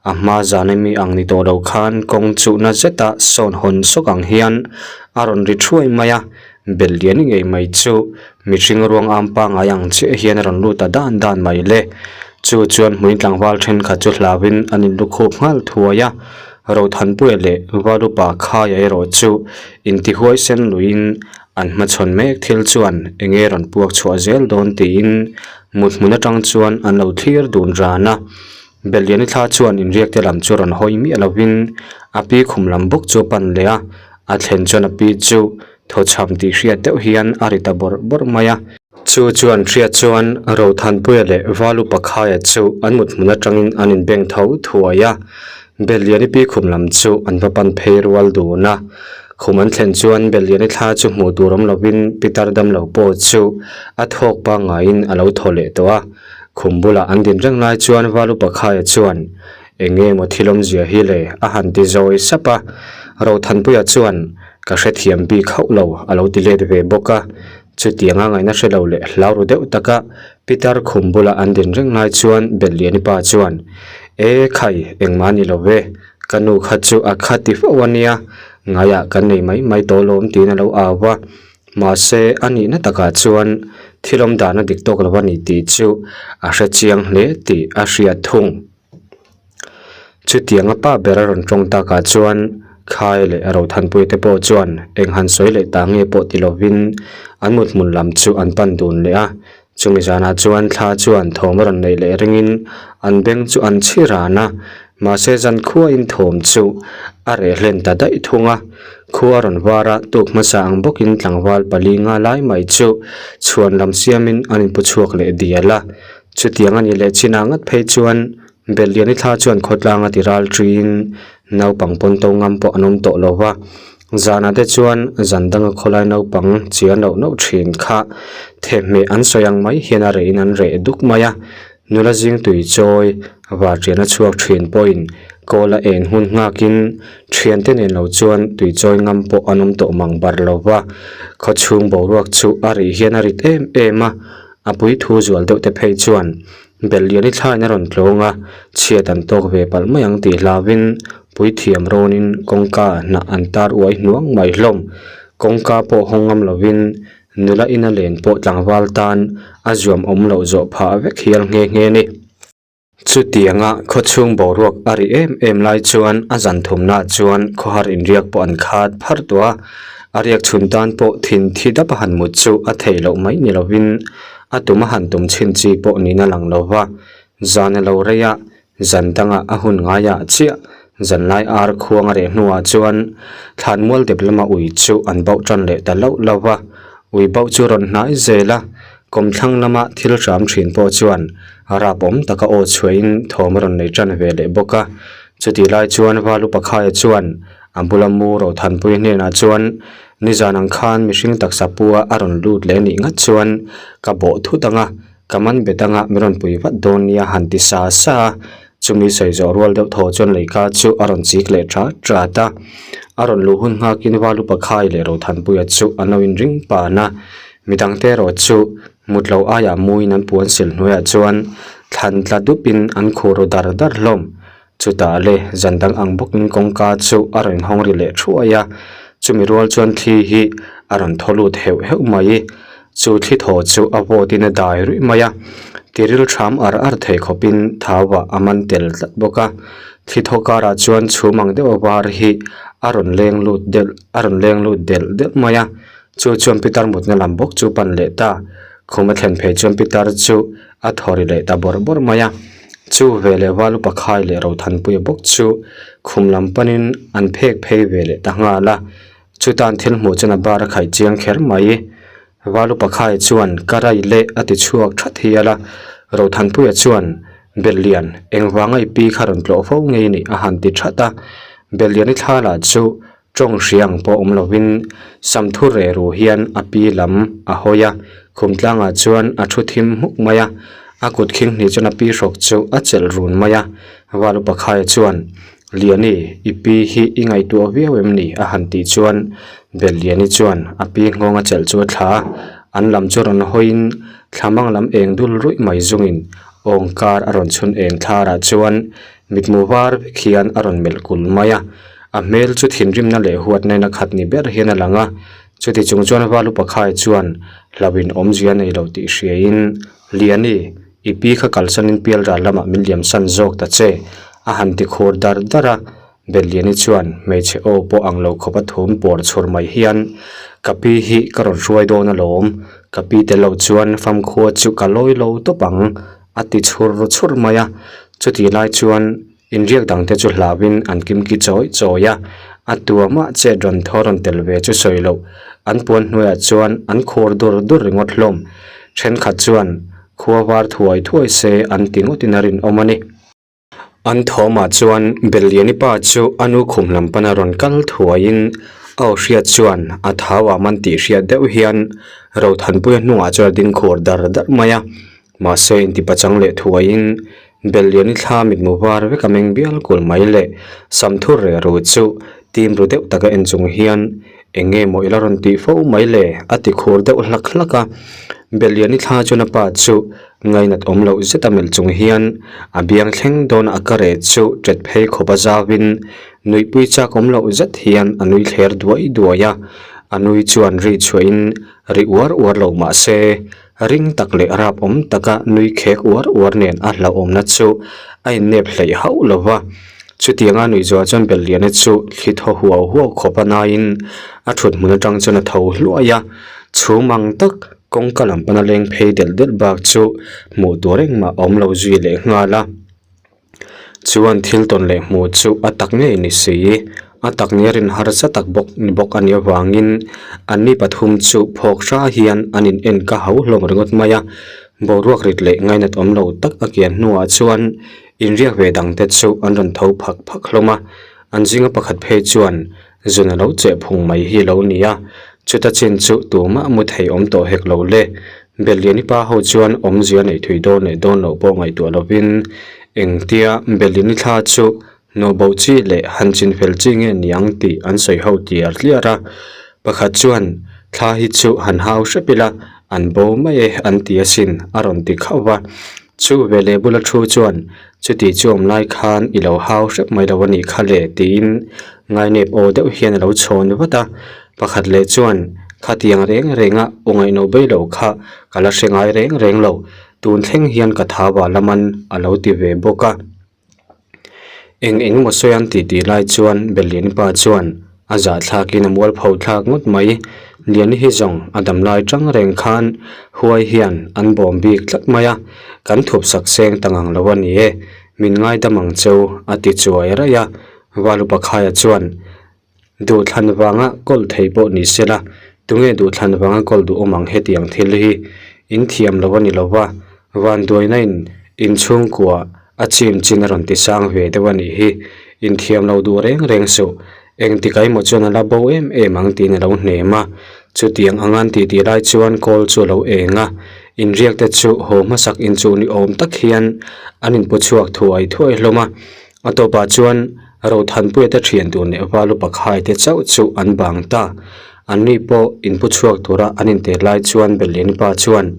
A hma zan emi ang ni tawh lo khan kawng chuhna zeta sawn hawn sawk ang hian a rawn ri thuai mai a, Belliani ngei mai chu mihring ruang am pangngai ang chiah hian a rawn lut ta dan dan mai le. Chu chuan hmui tlangval thenkhat chu hlauin an inlukhup nghal thuai a, Rothanpuia leh Valupa Khaia erawh chu intihuai sen luiin an hmachhawn mek thil chuan eng nge rawn puak chhuah zel dawn tiin mut hmun atang chuan an lo thlir dun ran a. Belliani thla chuan inriak te lam chu rawn hawi miah lovin a pi khum lam bawk chu a pan leh a, a thlen chuan a pi chu thawchham tih hriat deuh hian a ri ta bawrh bawrh mai a. Chu chuan hriat chuan Rothanpuia leh Valu Pakhaia chu an mut hmun atangin an inbeng tho thuai a, Belliani pi khum lam chu an va pan phei rual dun a. Khum an thlen chuan Belliani thla chu hmuh tur awm lovin Pitar damlo pawh chu a thawk pangngaiin a lo thaw leh tawh a. Khum bulah an din reng lai chuan Valu Pakhaia chuan, Eng nge maw thil awmzia hi le? a han ti zawi sap a. Rothanpuia chuan, Ka hrethiam bik hauh lo, a lo ti let ve bawk a. Chutianga ngaihna hre lo leh hlau ru deuh taka Pitar khum bula an din reng lai chuan Belliani pa chuan, E khai, engmah ni lo ve, ka nu kha chu a kha ti fo a nia, ngaiah kan nei mai mai tawh lawm tiin a lo au va. Mahse, a nihna takah chuan thil awm dan a dik tawk lo a ni tih chu a hre chiang hle tih a hriat thung. Chutianga pa ber a rawn tawng takah chuan Khai leh Rothanpuia te pawh chuan eng han sawi leh ta nge pawh ti lovin an mut hmun lam chu an pan dun leh a. Chumi zanah chuan thla chuan thawm a rawn neih leh ringin an beng chu an chhi ran a, mahse zan khuain thawm chu a reh hlen ta daih thung a. Khua a rawn var a, tuk hmasa ang bawkin tlangval pali nga lai mai chu chhuan lam siamin an inpu chhuak leh dial a. Chutiang a nih leh chinah ngat phei chuan Belliani thla chuan khawtlang a ti ral ṭiin naupang pawn to ngam pawh an awm tawh lo va. Zanah te chuan zan danga khawlai naupang chian loh noh ṭhin kha thehmeh an sawi ang mai hian a rehin an reh duk mai a. Nula zing tui chawi varṭian a chhuak ṭhin pawhin kawl a en hun nghakin ṭhiante nen lo chuan tui chawi ngam pawh an awm tawh mang bar lo va. Khawchhung boruak chu a rih hian a rit em em a, a puithu zual deuh te phei chuan Belliani thlain a rawn tlawng a, chhiat an tawk ve palh mai ang tih hlauhin puithiam rawnin kawngka hnah an tar uai hnuang mai hlawm. Kawngka pawh hawng ngam lovin nula ina len pawh tlangval tan a zuam awm loh zawh phah vek hial nghe nghe ni. Chutianga khawchhung boruak a ri em em lai chuan a zan thumnaah chuan khawhar inriak pawh an khat pharh tawh a, a riak chhun tan pawh thin thi dap a han mut chu a theih loh mai ni lovin A tum a han tum chhin chi pawh niin a lang lo va, zan a lo rei a, zan dangah a hun ngaiah chiah zanlai ar khuang a reh hnuah chuan thlanmual dep lama ui chu an bauh tan leh ta loh lo va, ui bauh chu rawn hnai zel a, kawmthlang lama thil hram thin pawh chuan rap awm taka aw chhuahin thawm a rawn nei tan ve leh bawk a, chutih lai chuan Valu Pakhaia chuan A bula mu Rothanpui hnenah chuan, Nizan ang khan mihring taksa pua a rawn lut leh nih ngat chuan ka bawh thut ang a, ka man bet ang a, mi rawn pui vat dawn nia han ti sa sa a. Chumi sawi zawh rual deuh thaw chuan leika chu a rawn chik leh ṭat ṭat a. A rawn luh hun nghakin Valu Pakhai leh Rothanpuia chu an lo inring pan a. Midangte erawh chu mut lo aiah muin an puan sil hnuaiah chuan thlan tla dupin an khur ru dar dar hlawm. Chutah le zan dang ang bawkin kawngka chu a rawn hawng ri leh thuai a, chumi rual chuan thli hi a rawn thaw lut heuh heuh mai. Chu thli thaw chu a vawt in a dai ruih mai a, tiril ṭham ar ar thei khawp in thau ah a man tel tlat bawk a. Thli thaw karah chuan chhum ang deuh a var hi a rawn leng lut delh a rawn leng lut delh delh mai a. Chu chuan pitar mutna lam bawk chu pan leh ta. Khum a thlen phei chuan pitar chu a thaw ri leh ta bawrh bawrh mai a. Chu ve leh val upa khai leh Rothanpuia bawk chu khum lam panin an phek phei ve leh ta nghal a. Chutan thil hmuh chuan a bar a khaih chiang kher mai. Val upa khai chuan ka rai leh a ti chhuak that hial a. Rothanpuia chuan Bellian engvanga i pi kha rawn tlawh fo ngei ni a han ti that a. Bellian i thla lah chu Tawng hriang pawh awm lovin Samthu reh ru hian a pi lam a hawi a, khum tlangah chuan a thu thim hmuk mai a, a kut khing hnih chuan a pi hrawk chu a chelh run mai a. Val upa Khaia chuan, Liani, i pi hi i ngaihtuah viau em ni? a han tih chuan Belliani chuan a pi nghawng a chelh chu a thla a, an lam chu rawn hawiin thlamang lam eng dul ruih mai zungin awngkar a rawn chhun eng thlarah chuan mitmu var vek hian a rawn melh kul mai a. A hmel chu thinrimna leh huatna in a khat ni ber hian a lang a, chuti chung chuan val upa khai chuan hlauhin awmzia a nei lo tih hriain, Liani, i pi kha kalsanin pial ral lamah min liam san zawk ta che, a han ti khur dar dar a. Belliani chuan hmeichhe aw pawh ang lo khawp a thum pawr chhur mai hian, Ka pi hi ka rawn hruai dawn alawm, ka pi tel lo chuan famkhua chu ka lawi lo tawp ang, a ti chhur chhur mai a. Chutih lai chuan Inriak dangte chu hlauhin an kimki chawi chawi a, a tuamah chet rawn thaw rawn tel ve chu sawi loh. An puan hnuaiah chuan an khur dur dur ringawt hlawm. Thenkhat chuan khua var thuai thuai se an ti ngawtin a rinawm a ni. An thawmah chuan Belliani pa chu a nu khum lam pana rawn kal thuaiin a aw hriat chuan a thau ah man tih hriat deuh hian Rothanpuia hnungah chuan a ding khur dar dar mai a. Mahse intipachang leh thuaiin Belliani thla mitmu var vek a meng bial kul mai leh Samthur reh ru chu tim ru deuh taka en chung hian eng nge maw i la rawn tih fo mai le a ti khur deuh hlak hlak a. Belliani thla chuan a pa chu ngainat awm loh zet a melh chung hian a biang thleng dawn a ka reh chu ṭet phei khawp a zauin nuihpui chak awm loh zet hian a nui thler duai duai a. A nui chuan ri chhuahin ri uar uar lo mahse Ring tak leh rap awm taka nui khek uar uar nen a hlauhawmna chu a innep hleih hauh lo va. Chutianga nui zuah chuan Belliana chu thli thaw huau huau khawp a naiin a thut hmun atang chuan a tho hluai a. Chhum ang tak kawngka lam pana leng phei delh delh bak chu hmuh tur engmah a awm lo zui leh nghal a. Chuan thil tawn leh hmuh chu a tak ngei ni si. A tak nia rin harsa tak bawk ni bawk a nih avangin anni pathum chu phawk hra hian an in en ka hau hlawm ringawt mai a. Boruak rit leh ngainat awm lo tak a kian hnuah chuan inriak ve dangte chu an rawn tho phak phak hlawm a. An zinga pakhat phei chuan zun a lo cheh phung mai hi lo ni a, chuta chin chu tumah mu thei awm tawh hek lo le. Belliani pa ho chuan awmzia neih thui dawn leh dawn loh pawh ngaihtuah lovin engtia Belliani thla chu hnawhbo chi leh han chin fel chi nge niang tih an sawi ho tliar tliar a. Pakhat chuan thla hi chu han hau hrep ila an bo mai e an ti asin a rawn ti khauh va. Chu veleh bula thu chuan chuti chu awm lai khan i lo hau hrep mai lo a nih kha le tiin ngainep aw deuh hian a lo chhawn vat a. Pakhat leh chuan khatiang reng renga aw ngaihno bei lo kha ka la hre ngai reng reng lo, tun thleng hian ka thau ah laman a lo ti ve bawk a. Eng eng maw sawi an tih tih lai chuan Belliani pa chuan a zah thlakin a mualpho thlak ngawt mai. Liani hi zawng a dam lai tang reng khan huai hian an bawm bik tlat mai a, kan thup sak seng ta ngang lo a ni e, min ngaidam ang cheu a ti chuai raih a. Valupa Khaia chuan Duhthlan vanga kawl thei pawh ni se la, tunge duhthlan vanga kawl duh awm ang hetiang thil hi in thiam lo a ni lo va, vanduaina in inchhungkua a chim chin a rawn ti sang ve deuh a nih hi, in thiam lo duh reng reng suh, engtik emaw chuan a la bo em em ang tiin a lo hnem a, chutiang anga an titi lai chuan kawl chu a lo eng a, inriak te chu haw hmasak inchuh ni awm tak hian an inpu chhuak thuai thuai hlawm a. A tawpah chuan Rothanpuia te thian tur leh Valu Pakhai te chauh chu an bang ta. Anni pawh inpu chhuak tura an inter lai chuan Belliani pa chuan,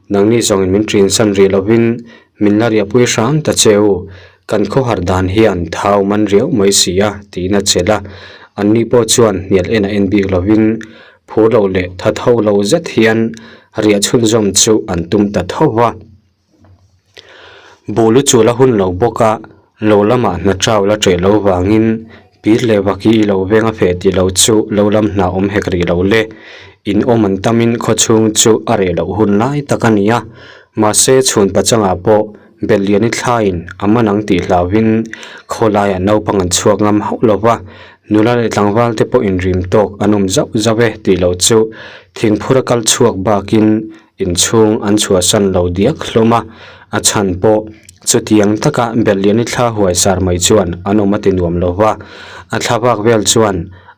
Nangni zawngin min ṭinsan rih lovin min la riahpui hram ta che u, kan khawhar dan hian thau man riau mai si a, tiin a chelh a. Anni pawh chuan hnial en a en bik lovin. Phur lo leh tha tho lo zet hian riah chhunzawm chu an tum ta tho va. Buh lu chul a hun lo bawk a, lo lamah hna chau la ṭeh lo vangin pir leh vaki i lo veng a feh tih lo chu lo lam hna awm hek rih lo le. In awm an tamin khawchhung chu a reh loh hun lai tak a ni a, mahse chhun pachangah pawh Belliani thlaiin a man ang tih hlauhin khawlaiah naupang an chhuak ngam hauh lo va, nula leh tlangval te pawh inrim tawk an awm zauh zauh e tih loh chu thingphura kal chhuak bakin inchhung an chhuahsan lo diak hlawm a, a chhan pawh chutiang taka Belliani thla huai sar mai chuan an awm a ti nuam lo va, a thla vak vel chuan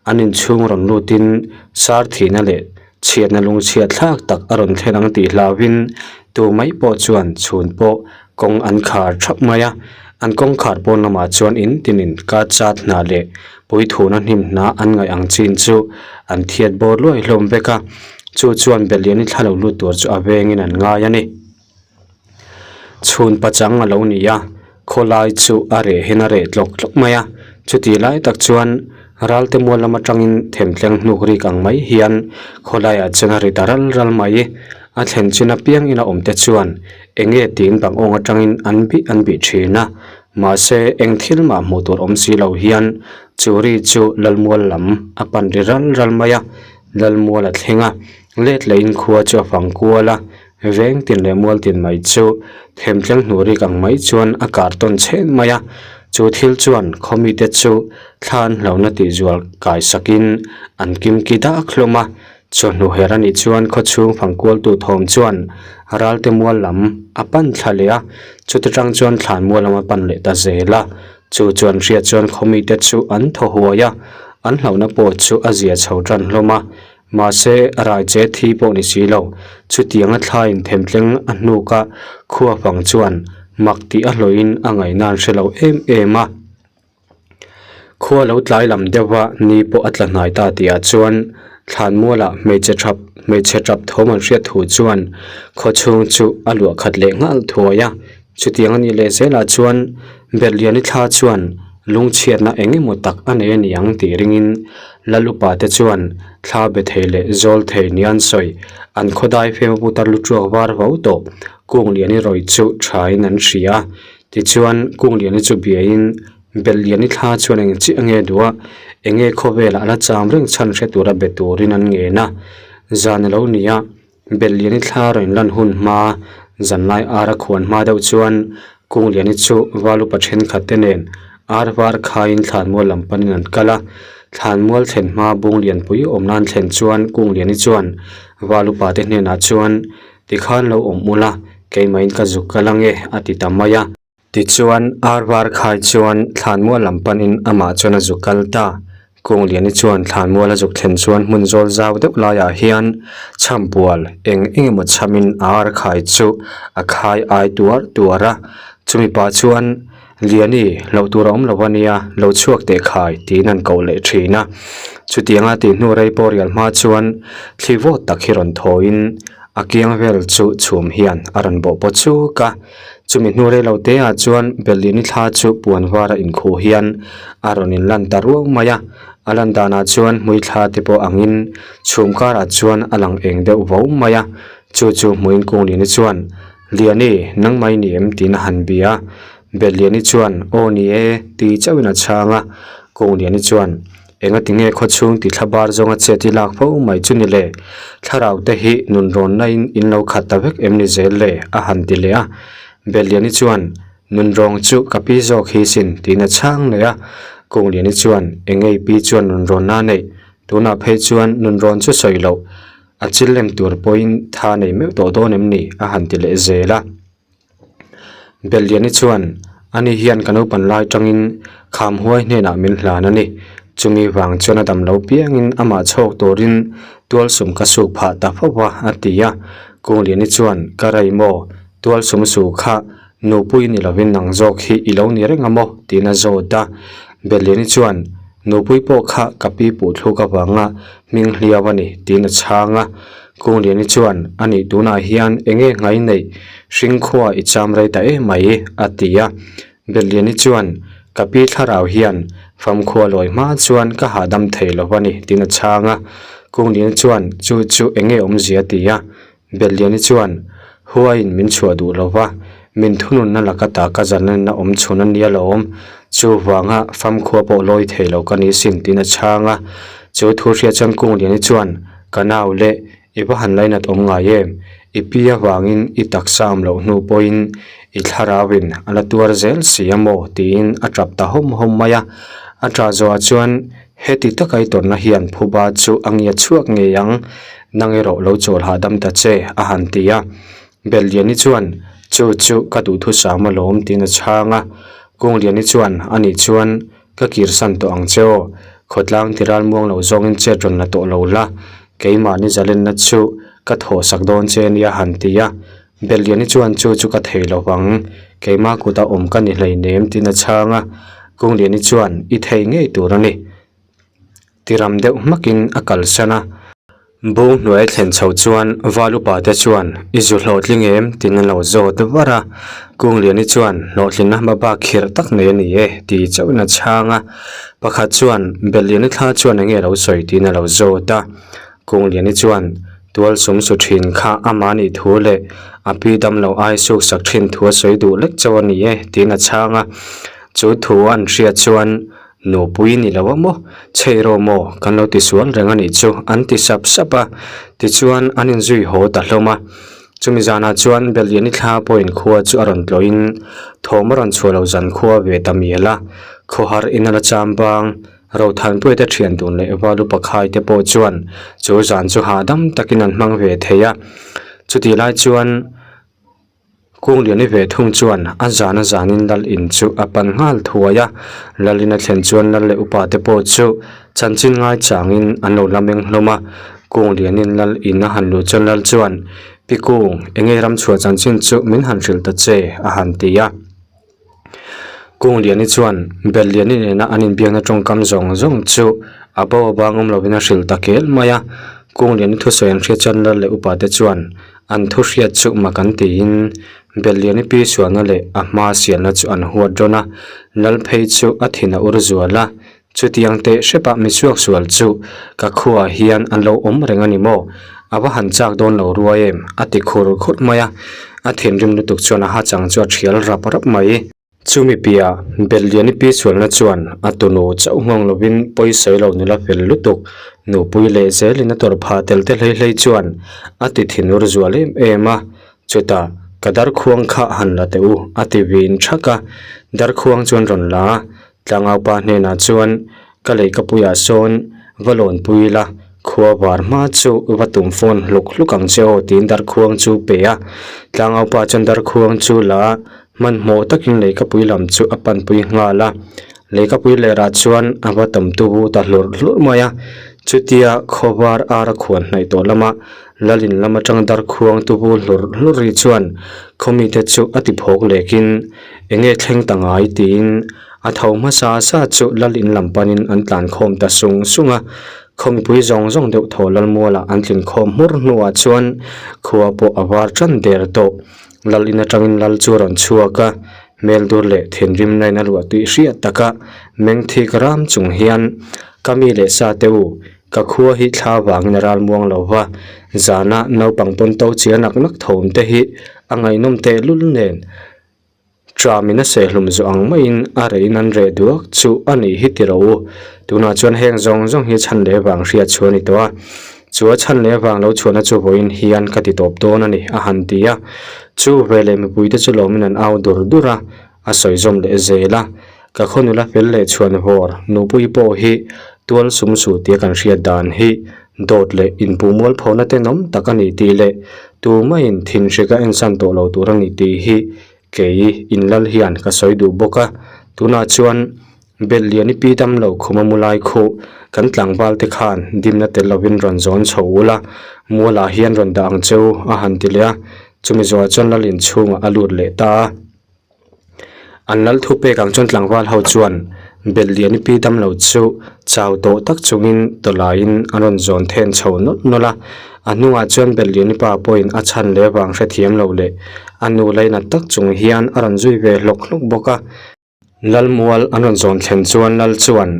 an inchhung rawn lutin sar thihna leh Chhiatna lungchhiat thlak tak a rawn thlen ang tih hlauhin tu mai pawh chuan chhun pawh kawng an khar thap mai a, an kawngkhar pawn lamah chuan in tinin ka chat hna leh puithuna hnim hna an ngaih ang chin chu an thiat bawr luai hlawm vek a, chu chuan Belliani thla lo lut tur chu a vengin an ngai a ni. Chhun pachang a lo ni a, khawlai chu a reh hian a reh tlawk tlawk mai a, chutih lai tak chuan ralte mual lam atangin themtleng hnuk rik ang mai hian khawlaiah chuan a ri ta ral ral mai. A thlen chin apiang ina awm te chuan eng nge tiin bang awng atangin an bih an bih thin a, mahse eng thil mah hmuh tur awm si lo hian chu ri chu lalmual lam a pan ri ral ral mai a, lalmual a thleng a, let lehin khua chu a fang kual a. Veng tin leh mual tin mai chu themtleng hnu rik ang mai chuan a kar tawn chhen mai a, chu thil chuan khawmite chu thla an hlauhna tih zual kai sakin an kim ki dak hlawm a, chawhnu her a nih chuan khawchhung fangkualtu thawm chuan ralte mual lam a pan thla leh a, chuti tang chuan thlan mual lam a pan leh ta zel a, chu chuan hriat chuan khawmite chu an thaw huai a, an hlauhna pawh chu a zia chho tan hlawm a. Mahse, raiche thi pawh ni si lo. Chutianga thlaiin themtleng a hnuka khua fang chuan mak tih a hlawhin a ngaihna an hre lo em em a. Khua lo tlai lam deuha ni pawh a tla hnai ta tihah chuan thlanmualah hmeichhe thap hmeichhe tap thawm an hriat thu chuan khawchhung chu a luah khat leh nghal thuai a. Chutiang a nih leh zelah chuan Berliani thla chuan lungchhiatna eng emaw tak a nei a ni ang tih ringin Lalupa te chuan thla be thei leh zawl thei nia an sawi. An khawdai fema putar lu tuak var vo tawh Kungliani rawih chu thain an hria a. Tichuan Kungliani chu biain Berliani thla chuan eng chiah nge duh a, eng nge khawvelah a la cham reng chhan hre tura be turin an ngen a. Zan a lo ni a. Belliani thla rawn lan hun hma, zanlai ar a khuan hma deuh chuan Kungliani chu Valupa thenkhat te nen ar var khaiin thlanmual lam panin an kal a. Thlanmual thlen hma Bunglianpui awm nan thlen chuan Kungliani chuan Valupa te hnenah chuan, Tikhan lo awm ula, keimahin ka zuk kal ange a ti ta mai a. Tichuan, ar var khai chuan thlanmual lam panin amah chuan a zuk kal ta. Kungliani chuan thlanmual a zuk thlen chuan hmun zawl zau deuh laiah hian chhampual eng eng emaw chhamin a ar khai chu a khai ai tuar tuar a. Chumi pah chuan, Liani, hlauh tur a awm lo a nia, lo chhuak teh khai, tiin an koh leh thin a. Chutianga tih hnu rei pawh rial hma chuan thli vawt tak hi rawn thawiin a kiang vel chu chhum hian a rawn bawh paw chuk a. Chumi hnu rei lo te ah chuan Berlin-i thla chu puan var a inkhuh hian a rawn in lan ta ruau mai a, a lan danah chuan hmui thla te pawh angin chhum karah chuan a lang eng deuh vo mai a, chu chu hmuin Kunglini chuan, Liani, nangmah i ni em? tiin a han bia a, Berliani chuan, Aw ni e, ti chauhin a chhang a, Kungliani chuan, Engati nge khawchhung ti thla bar zawnga chet i lak fo mai chu ni le? Thlarau te hi nun rawnna in in lo khat ta vek em ni zel le? a han ti leh a. Belliani chuan, Nun rawng chu ka pi zawk hi sin tiin a chhang leh a. Kungliani chuan, Engei pi chuan nun rawnna a neih? Tunah phei chuan nun rawn chu sawi loh. A chil lem tur pawhin tha nei meuh tawh dawn em ni? a han ti leh zel a. Belliani chuan, Ani hian ka naupan lai tangin Khamhuai hnenah min hlan a ni. Chumi vang chuan a dam lo piangin amah chhawk turin tualsum ka suk phah ta fo va, a ti a. Kungliani chuan, Ka rei maw? Tualsum su kha nupui ni lovin nang zawk hi i lo ni reng a maw? tiin a zawt a. Belliani chuan, Nupui pawh kha ka pi puh thluk avanga hming hliau a ni, tiin a chhang a. Kungliani chuan, A nih tunah hian eng nge ngai neih hringkhua i cham rei ta em mai, a ti a. Belliani chuan, Ka pi thlarau hian famkhua lawi hma chuan ka hahdam thei lo a ni, tiin a chhang a. Kungliani chuan, Chu chu eng nge awmzia? a ti a. Belliani chuan, Huaiin min chhuah duh lo va, min thununna laka ta ka zalenna awm chhun a nia lawm. Chuvanga famkhua pawh lawi thei lo ka ni sin tiin a chhang a. Chu thu hria chuan Kungliani chuan, Ka nau le, i va han lainat awm ngai em? I pi avangin i taksa awm loh hnu pawhin i thlarauin a la tuar zel si a maw? tiin a tap ta hawm hawm mai a. A tah zawhah chuan Heti taka i tawrhna hian phuba chu a ngiat chhuak ngei ang, nang erawh lo chawl hahdam ta che, a han ti a. Belliani chuan, Chu chu ka duhthusam alawm tiin a chhang a. Kungliani chuan, Anih chuan ka kirsan tawh ang che aw, khawtlang ti ralmuang lo zawngin chet rawn la tawh lo la, keimahni zalenna chu ka thawhsak dawn che ania han ti a. Belliani chuan, Chu chu ka thei lo vang, keimah kuta awm ka ni hleinem tiin a chhang a. Kungliani chuan, I thei ngei tur a ni. Tiram deuh hmakin a kalsan a. Bung hnuai thlen chho chuan val upa te chuan, I zu hlawhtling em? tiin an lo zawt var a. Kungliani chuan, Hlawhtlinna hma bak khirh tak nei a ni e, ti chauhin a chhang a. Pakhat chuan, Belliani thla chuan enge lo sawi? tiin a lo zawt a. Kungliani chuan, Tual sum su thin kha amah nih thu leh a pi dam lo ai suk sak thin thu a sawi duh lek chauh a ni e, tiin a chhang a. Chu thu an hriat chuan, Nupui ni lo a maw? Chhei rawh maw? Kan lo ti sual reng a nih chu, an ti sap sap a. Tichuan, an inzui haw ta hlawm a. Chumi zanah chuan Belliani thla pawhin khua chu a rawn tlawhin thawm a rawn chhuah lo zan khua ve ta mial a. Khawhar in a la cham bang. Rothanpuia te thian dun leh Valu Pakhai te pawh chuan chu zan chu hahdam takin an hmang ve thei a. Chutih lai chuan Kungliani ve thung chuan a zan a zanin Lal in chu a pan nghal thuai a. Lal in a thlen chuan Lal leh upa te pawh chu chanchin ngai changin an lo la meng hlawm a. Kunglianin Lal in a han luh chuan Lal chuan, Pi Kung, enge ramchhuah chanchin chu min han hrilh ta che, a han ti a. Kungliani chuan Belliani nena an inbiakna tawngkam zawng zawng chu a bo a bang awm lovin a hrilh ta kel mai a. Kungliani thusawi an hriat chuan Lal leh upa te chuan an thu hriat chu mak an tiin Belliani pi sualna leh a hma sialna chu an huat rawn a, Lal phei chu a thin a ur zual a. Chutiang teh hrepah mi chhuak sual chu ka khuaah hian an lo awm reng a ni maw? A va han chak dawn lo ruai em? A ti khur khur mai a. A thinrim lutuk chuan a ha chang chu a thial rap rap mai. Chumi piah Belliani pi sualna chuan a tunu chauh nghawng lovin pawisawi lo nula fel lutuk nupui leh zelin a tawrh phah tel te hlei hlei chuan a ti thinur zual em em a. Chutah ka darkhuang kha han la teh u a ti vin thak a. Darkhuang chuan rawn la a. Tlangaupa hnenah chuan, Ka leihkapuiah sawn va lawnpui ila, khua var hma chu va tum phone hluk hluk ang che aw tiin darkhuang chu pe a. Tlangaupa chuan darkhuang chu la a, hmanhmawh takin leihkapui lam chu a panpui nghal a. Leihkapui lerah chuan a va tam tuvu ta hlurh hlurh mai a. Chutia khaw var ar a khuan hnaih tawh lama Lalin lam atang darkhuang tuvu hlurh hlurh ri chuan khawmite chu a ti phawk lekin, Enge thleng ta ngai? tiin a tho hmasa sa chu lal in lam panin an tlan khawm ta sung sung a. Khaw mipui zawng zawng deuh thaw lal mualah an tlin khawm hmur hnuah chuan khua pawh a var tan der tawh. Lal in atangin lal chu a rawn chhuak a, hmel dur leh thinrim nain a luah tih hriat taka meng thik ram chung hian, Ka mi leh sa te u, ka khua hi thla vangin a ral muang lo va, zana naupang pawn to chiar nak nak thawm te hi a ngaihnawm tehlul nen. Tram in a sehhlum zawh ang maiin a reihin an reh duak chu a nih hi ti rawh u. Tunah chuan heng zawng zawng hi chhan leh vang hriat chhuah a ni tawh a. Chu a chhan leh vang lo chhuahna chu vawiin hian ka ti tawp dawn a ni a han ti a. Chu veleh mipuite chu lawmin an au dur dur a, a sawi zawm leh zel a. Ka khaw nula fel leh chhuan vawr nupui pawh hi tual sum su tia kan hriat dan hi dawt leh inpuhmual phona tenawm tak a ni tih leh tumaiin thinhrik a ensan tawh lo tur a ni tih hi kei inlal hian ka sawi duh bawk a. Tunah chuan Belhliani pi dam lo khuma mu lai khuh kan tlangval te khan dimna tel lovin rawn zawn chho ula mualah hian rawn dah ang cheu a han ti leh a. Chumi zawhah chuan lal inchhungah a lut leh ta a. An lal thu pek ang chuan tlangval ho chuan Belhliani pi dam lo chu chau tawh tak chungin tawlaiin an rawn zawn then chho nawlh nawlh a. A hnungah chuan Belhliani pa pawhin a chhan leh vang hrethiam lo leh a nu lainat tak chung hian a rawn zui ve hlawk hlawk bawk a. Lalmual an rawn zawn thlen chuan Lal chuan.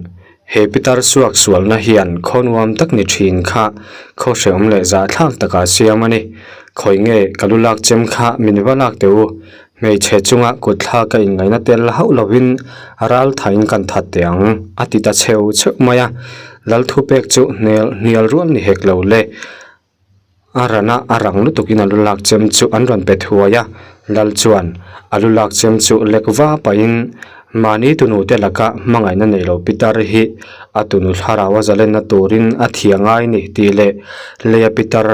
He pitar suak sualna hian khaw nuam tak ni thin kha khaw hrehawm leh zahthlak takah siam a ni. Khawi nge ka lu lak chem kha min va lak teh u. Hmeichhe chunga kut thlak a inngaihna tel hauh lovin ral thain kan that teh ang, a ti ta chheu chheuh mai a. Lal thupek chu hnial hnial rual ni hek lo le. A rana a rang lutukin a lu lak chem chu an rawn pe thuai a, Lal chuan a lu lak chem chu lek va pahin mahni tunu te laka hmangaihna nei lo pitar hi a tunu thlarau a zalenna turin a thia ngai ni tih leh leia pitar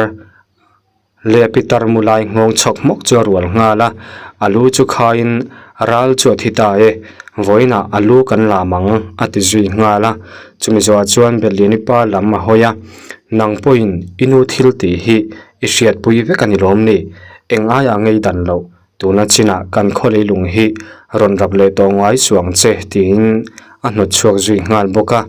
leia pitar mu lai nghawng chhawk hmawk chu a rual nghal a, a lu chu khaiin ral chu a thi ta e, vawiinah a lu kan lam ang a ti zui nghal a, chumi zawhah chuan Berliani pa lam a hawi a. Nang pawhin i nu thil tih hi i hriatpui vek a ni lawm ni? Eng aiah ngei dan loh, tuna chinah kan khaw leilung hi rawn rap leh tawh ngai suang che tiin a hnawt chhuak zui nghal bawk a.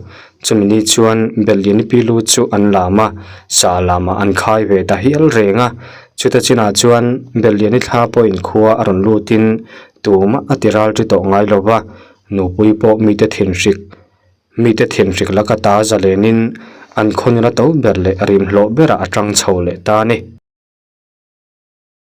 Chumi ni chuan Berlin pilu chu an lam a, sa lamah an khai ve ta hial reng a. Chuta chinah chuan Berliani thla pawhin khua a rawn lutin tumah a ti ral ri tawh ngai lo va, nupui pawh mite thinhrik Mite thinhrik laka ta zalenin an khawnula to ber leh rimhlawh berah a tang chho leh ta a ni.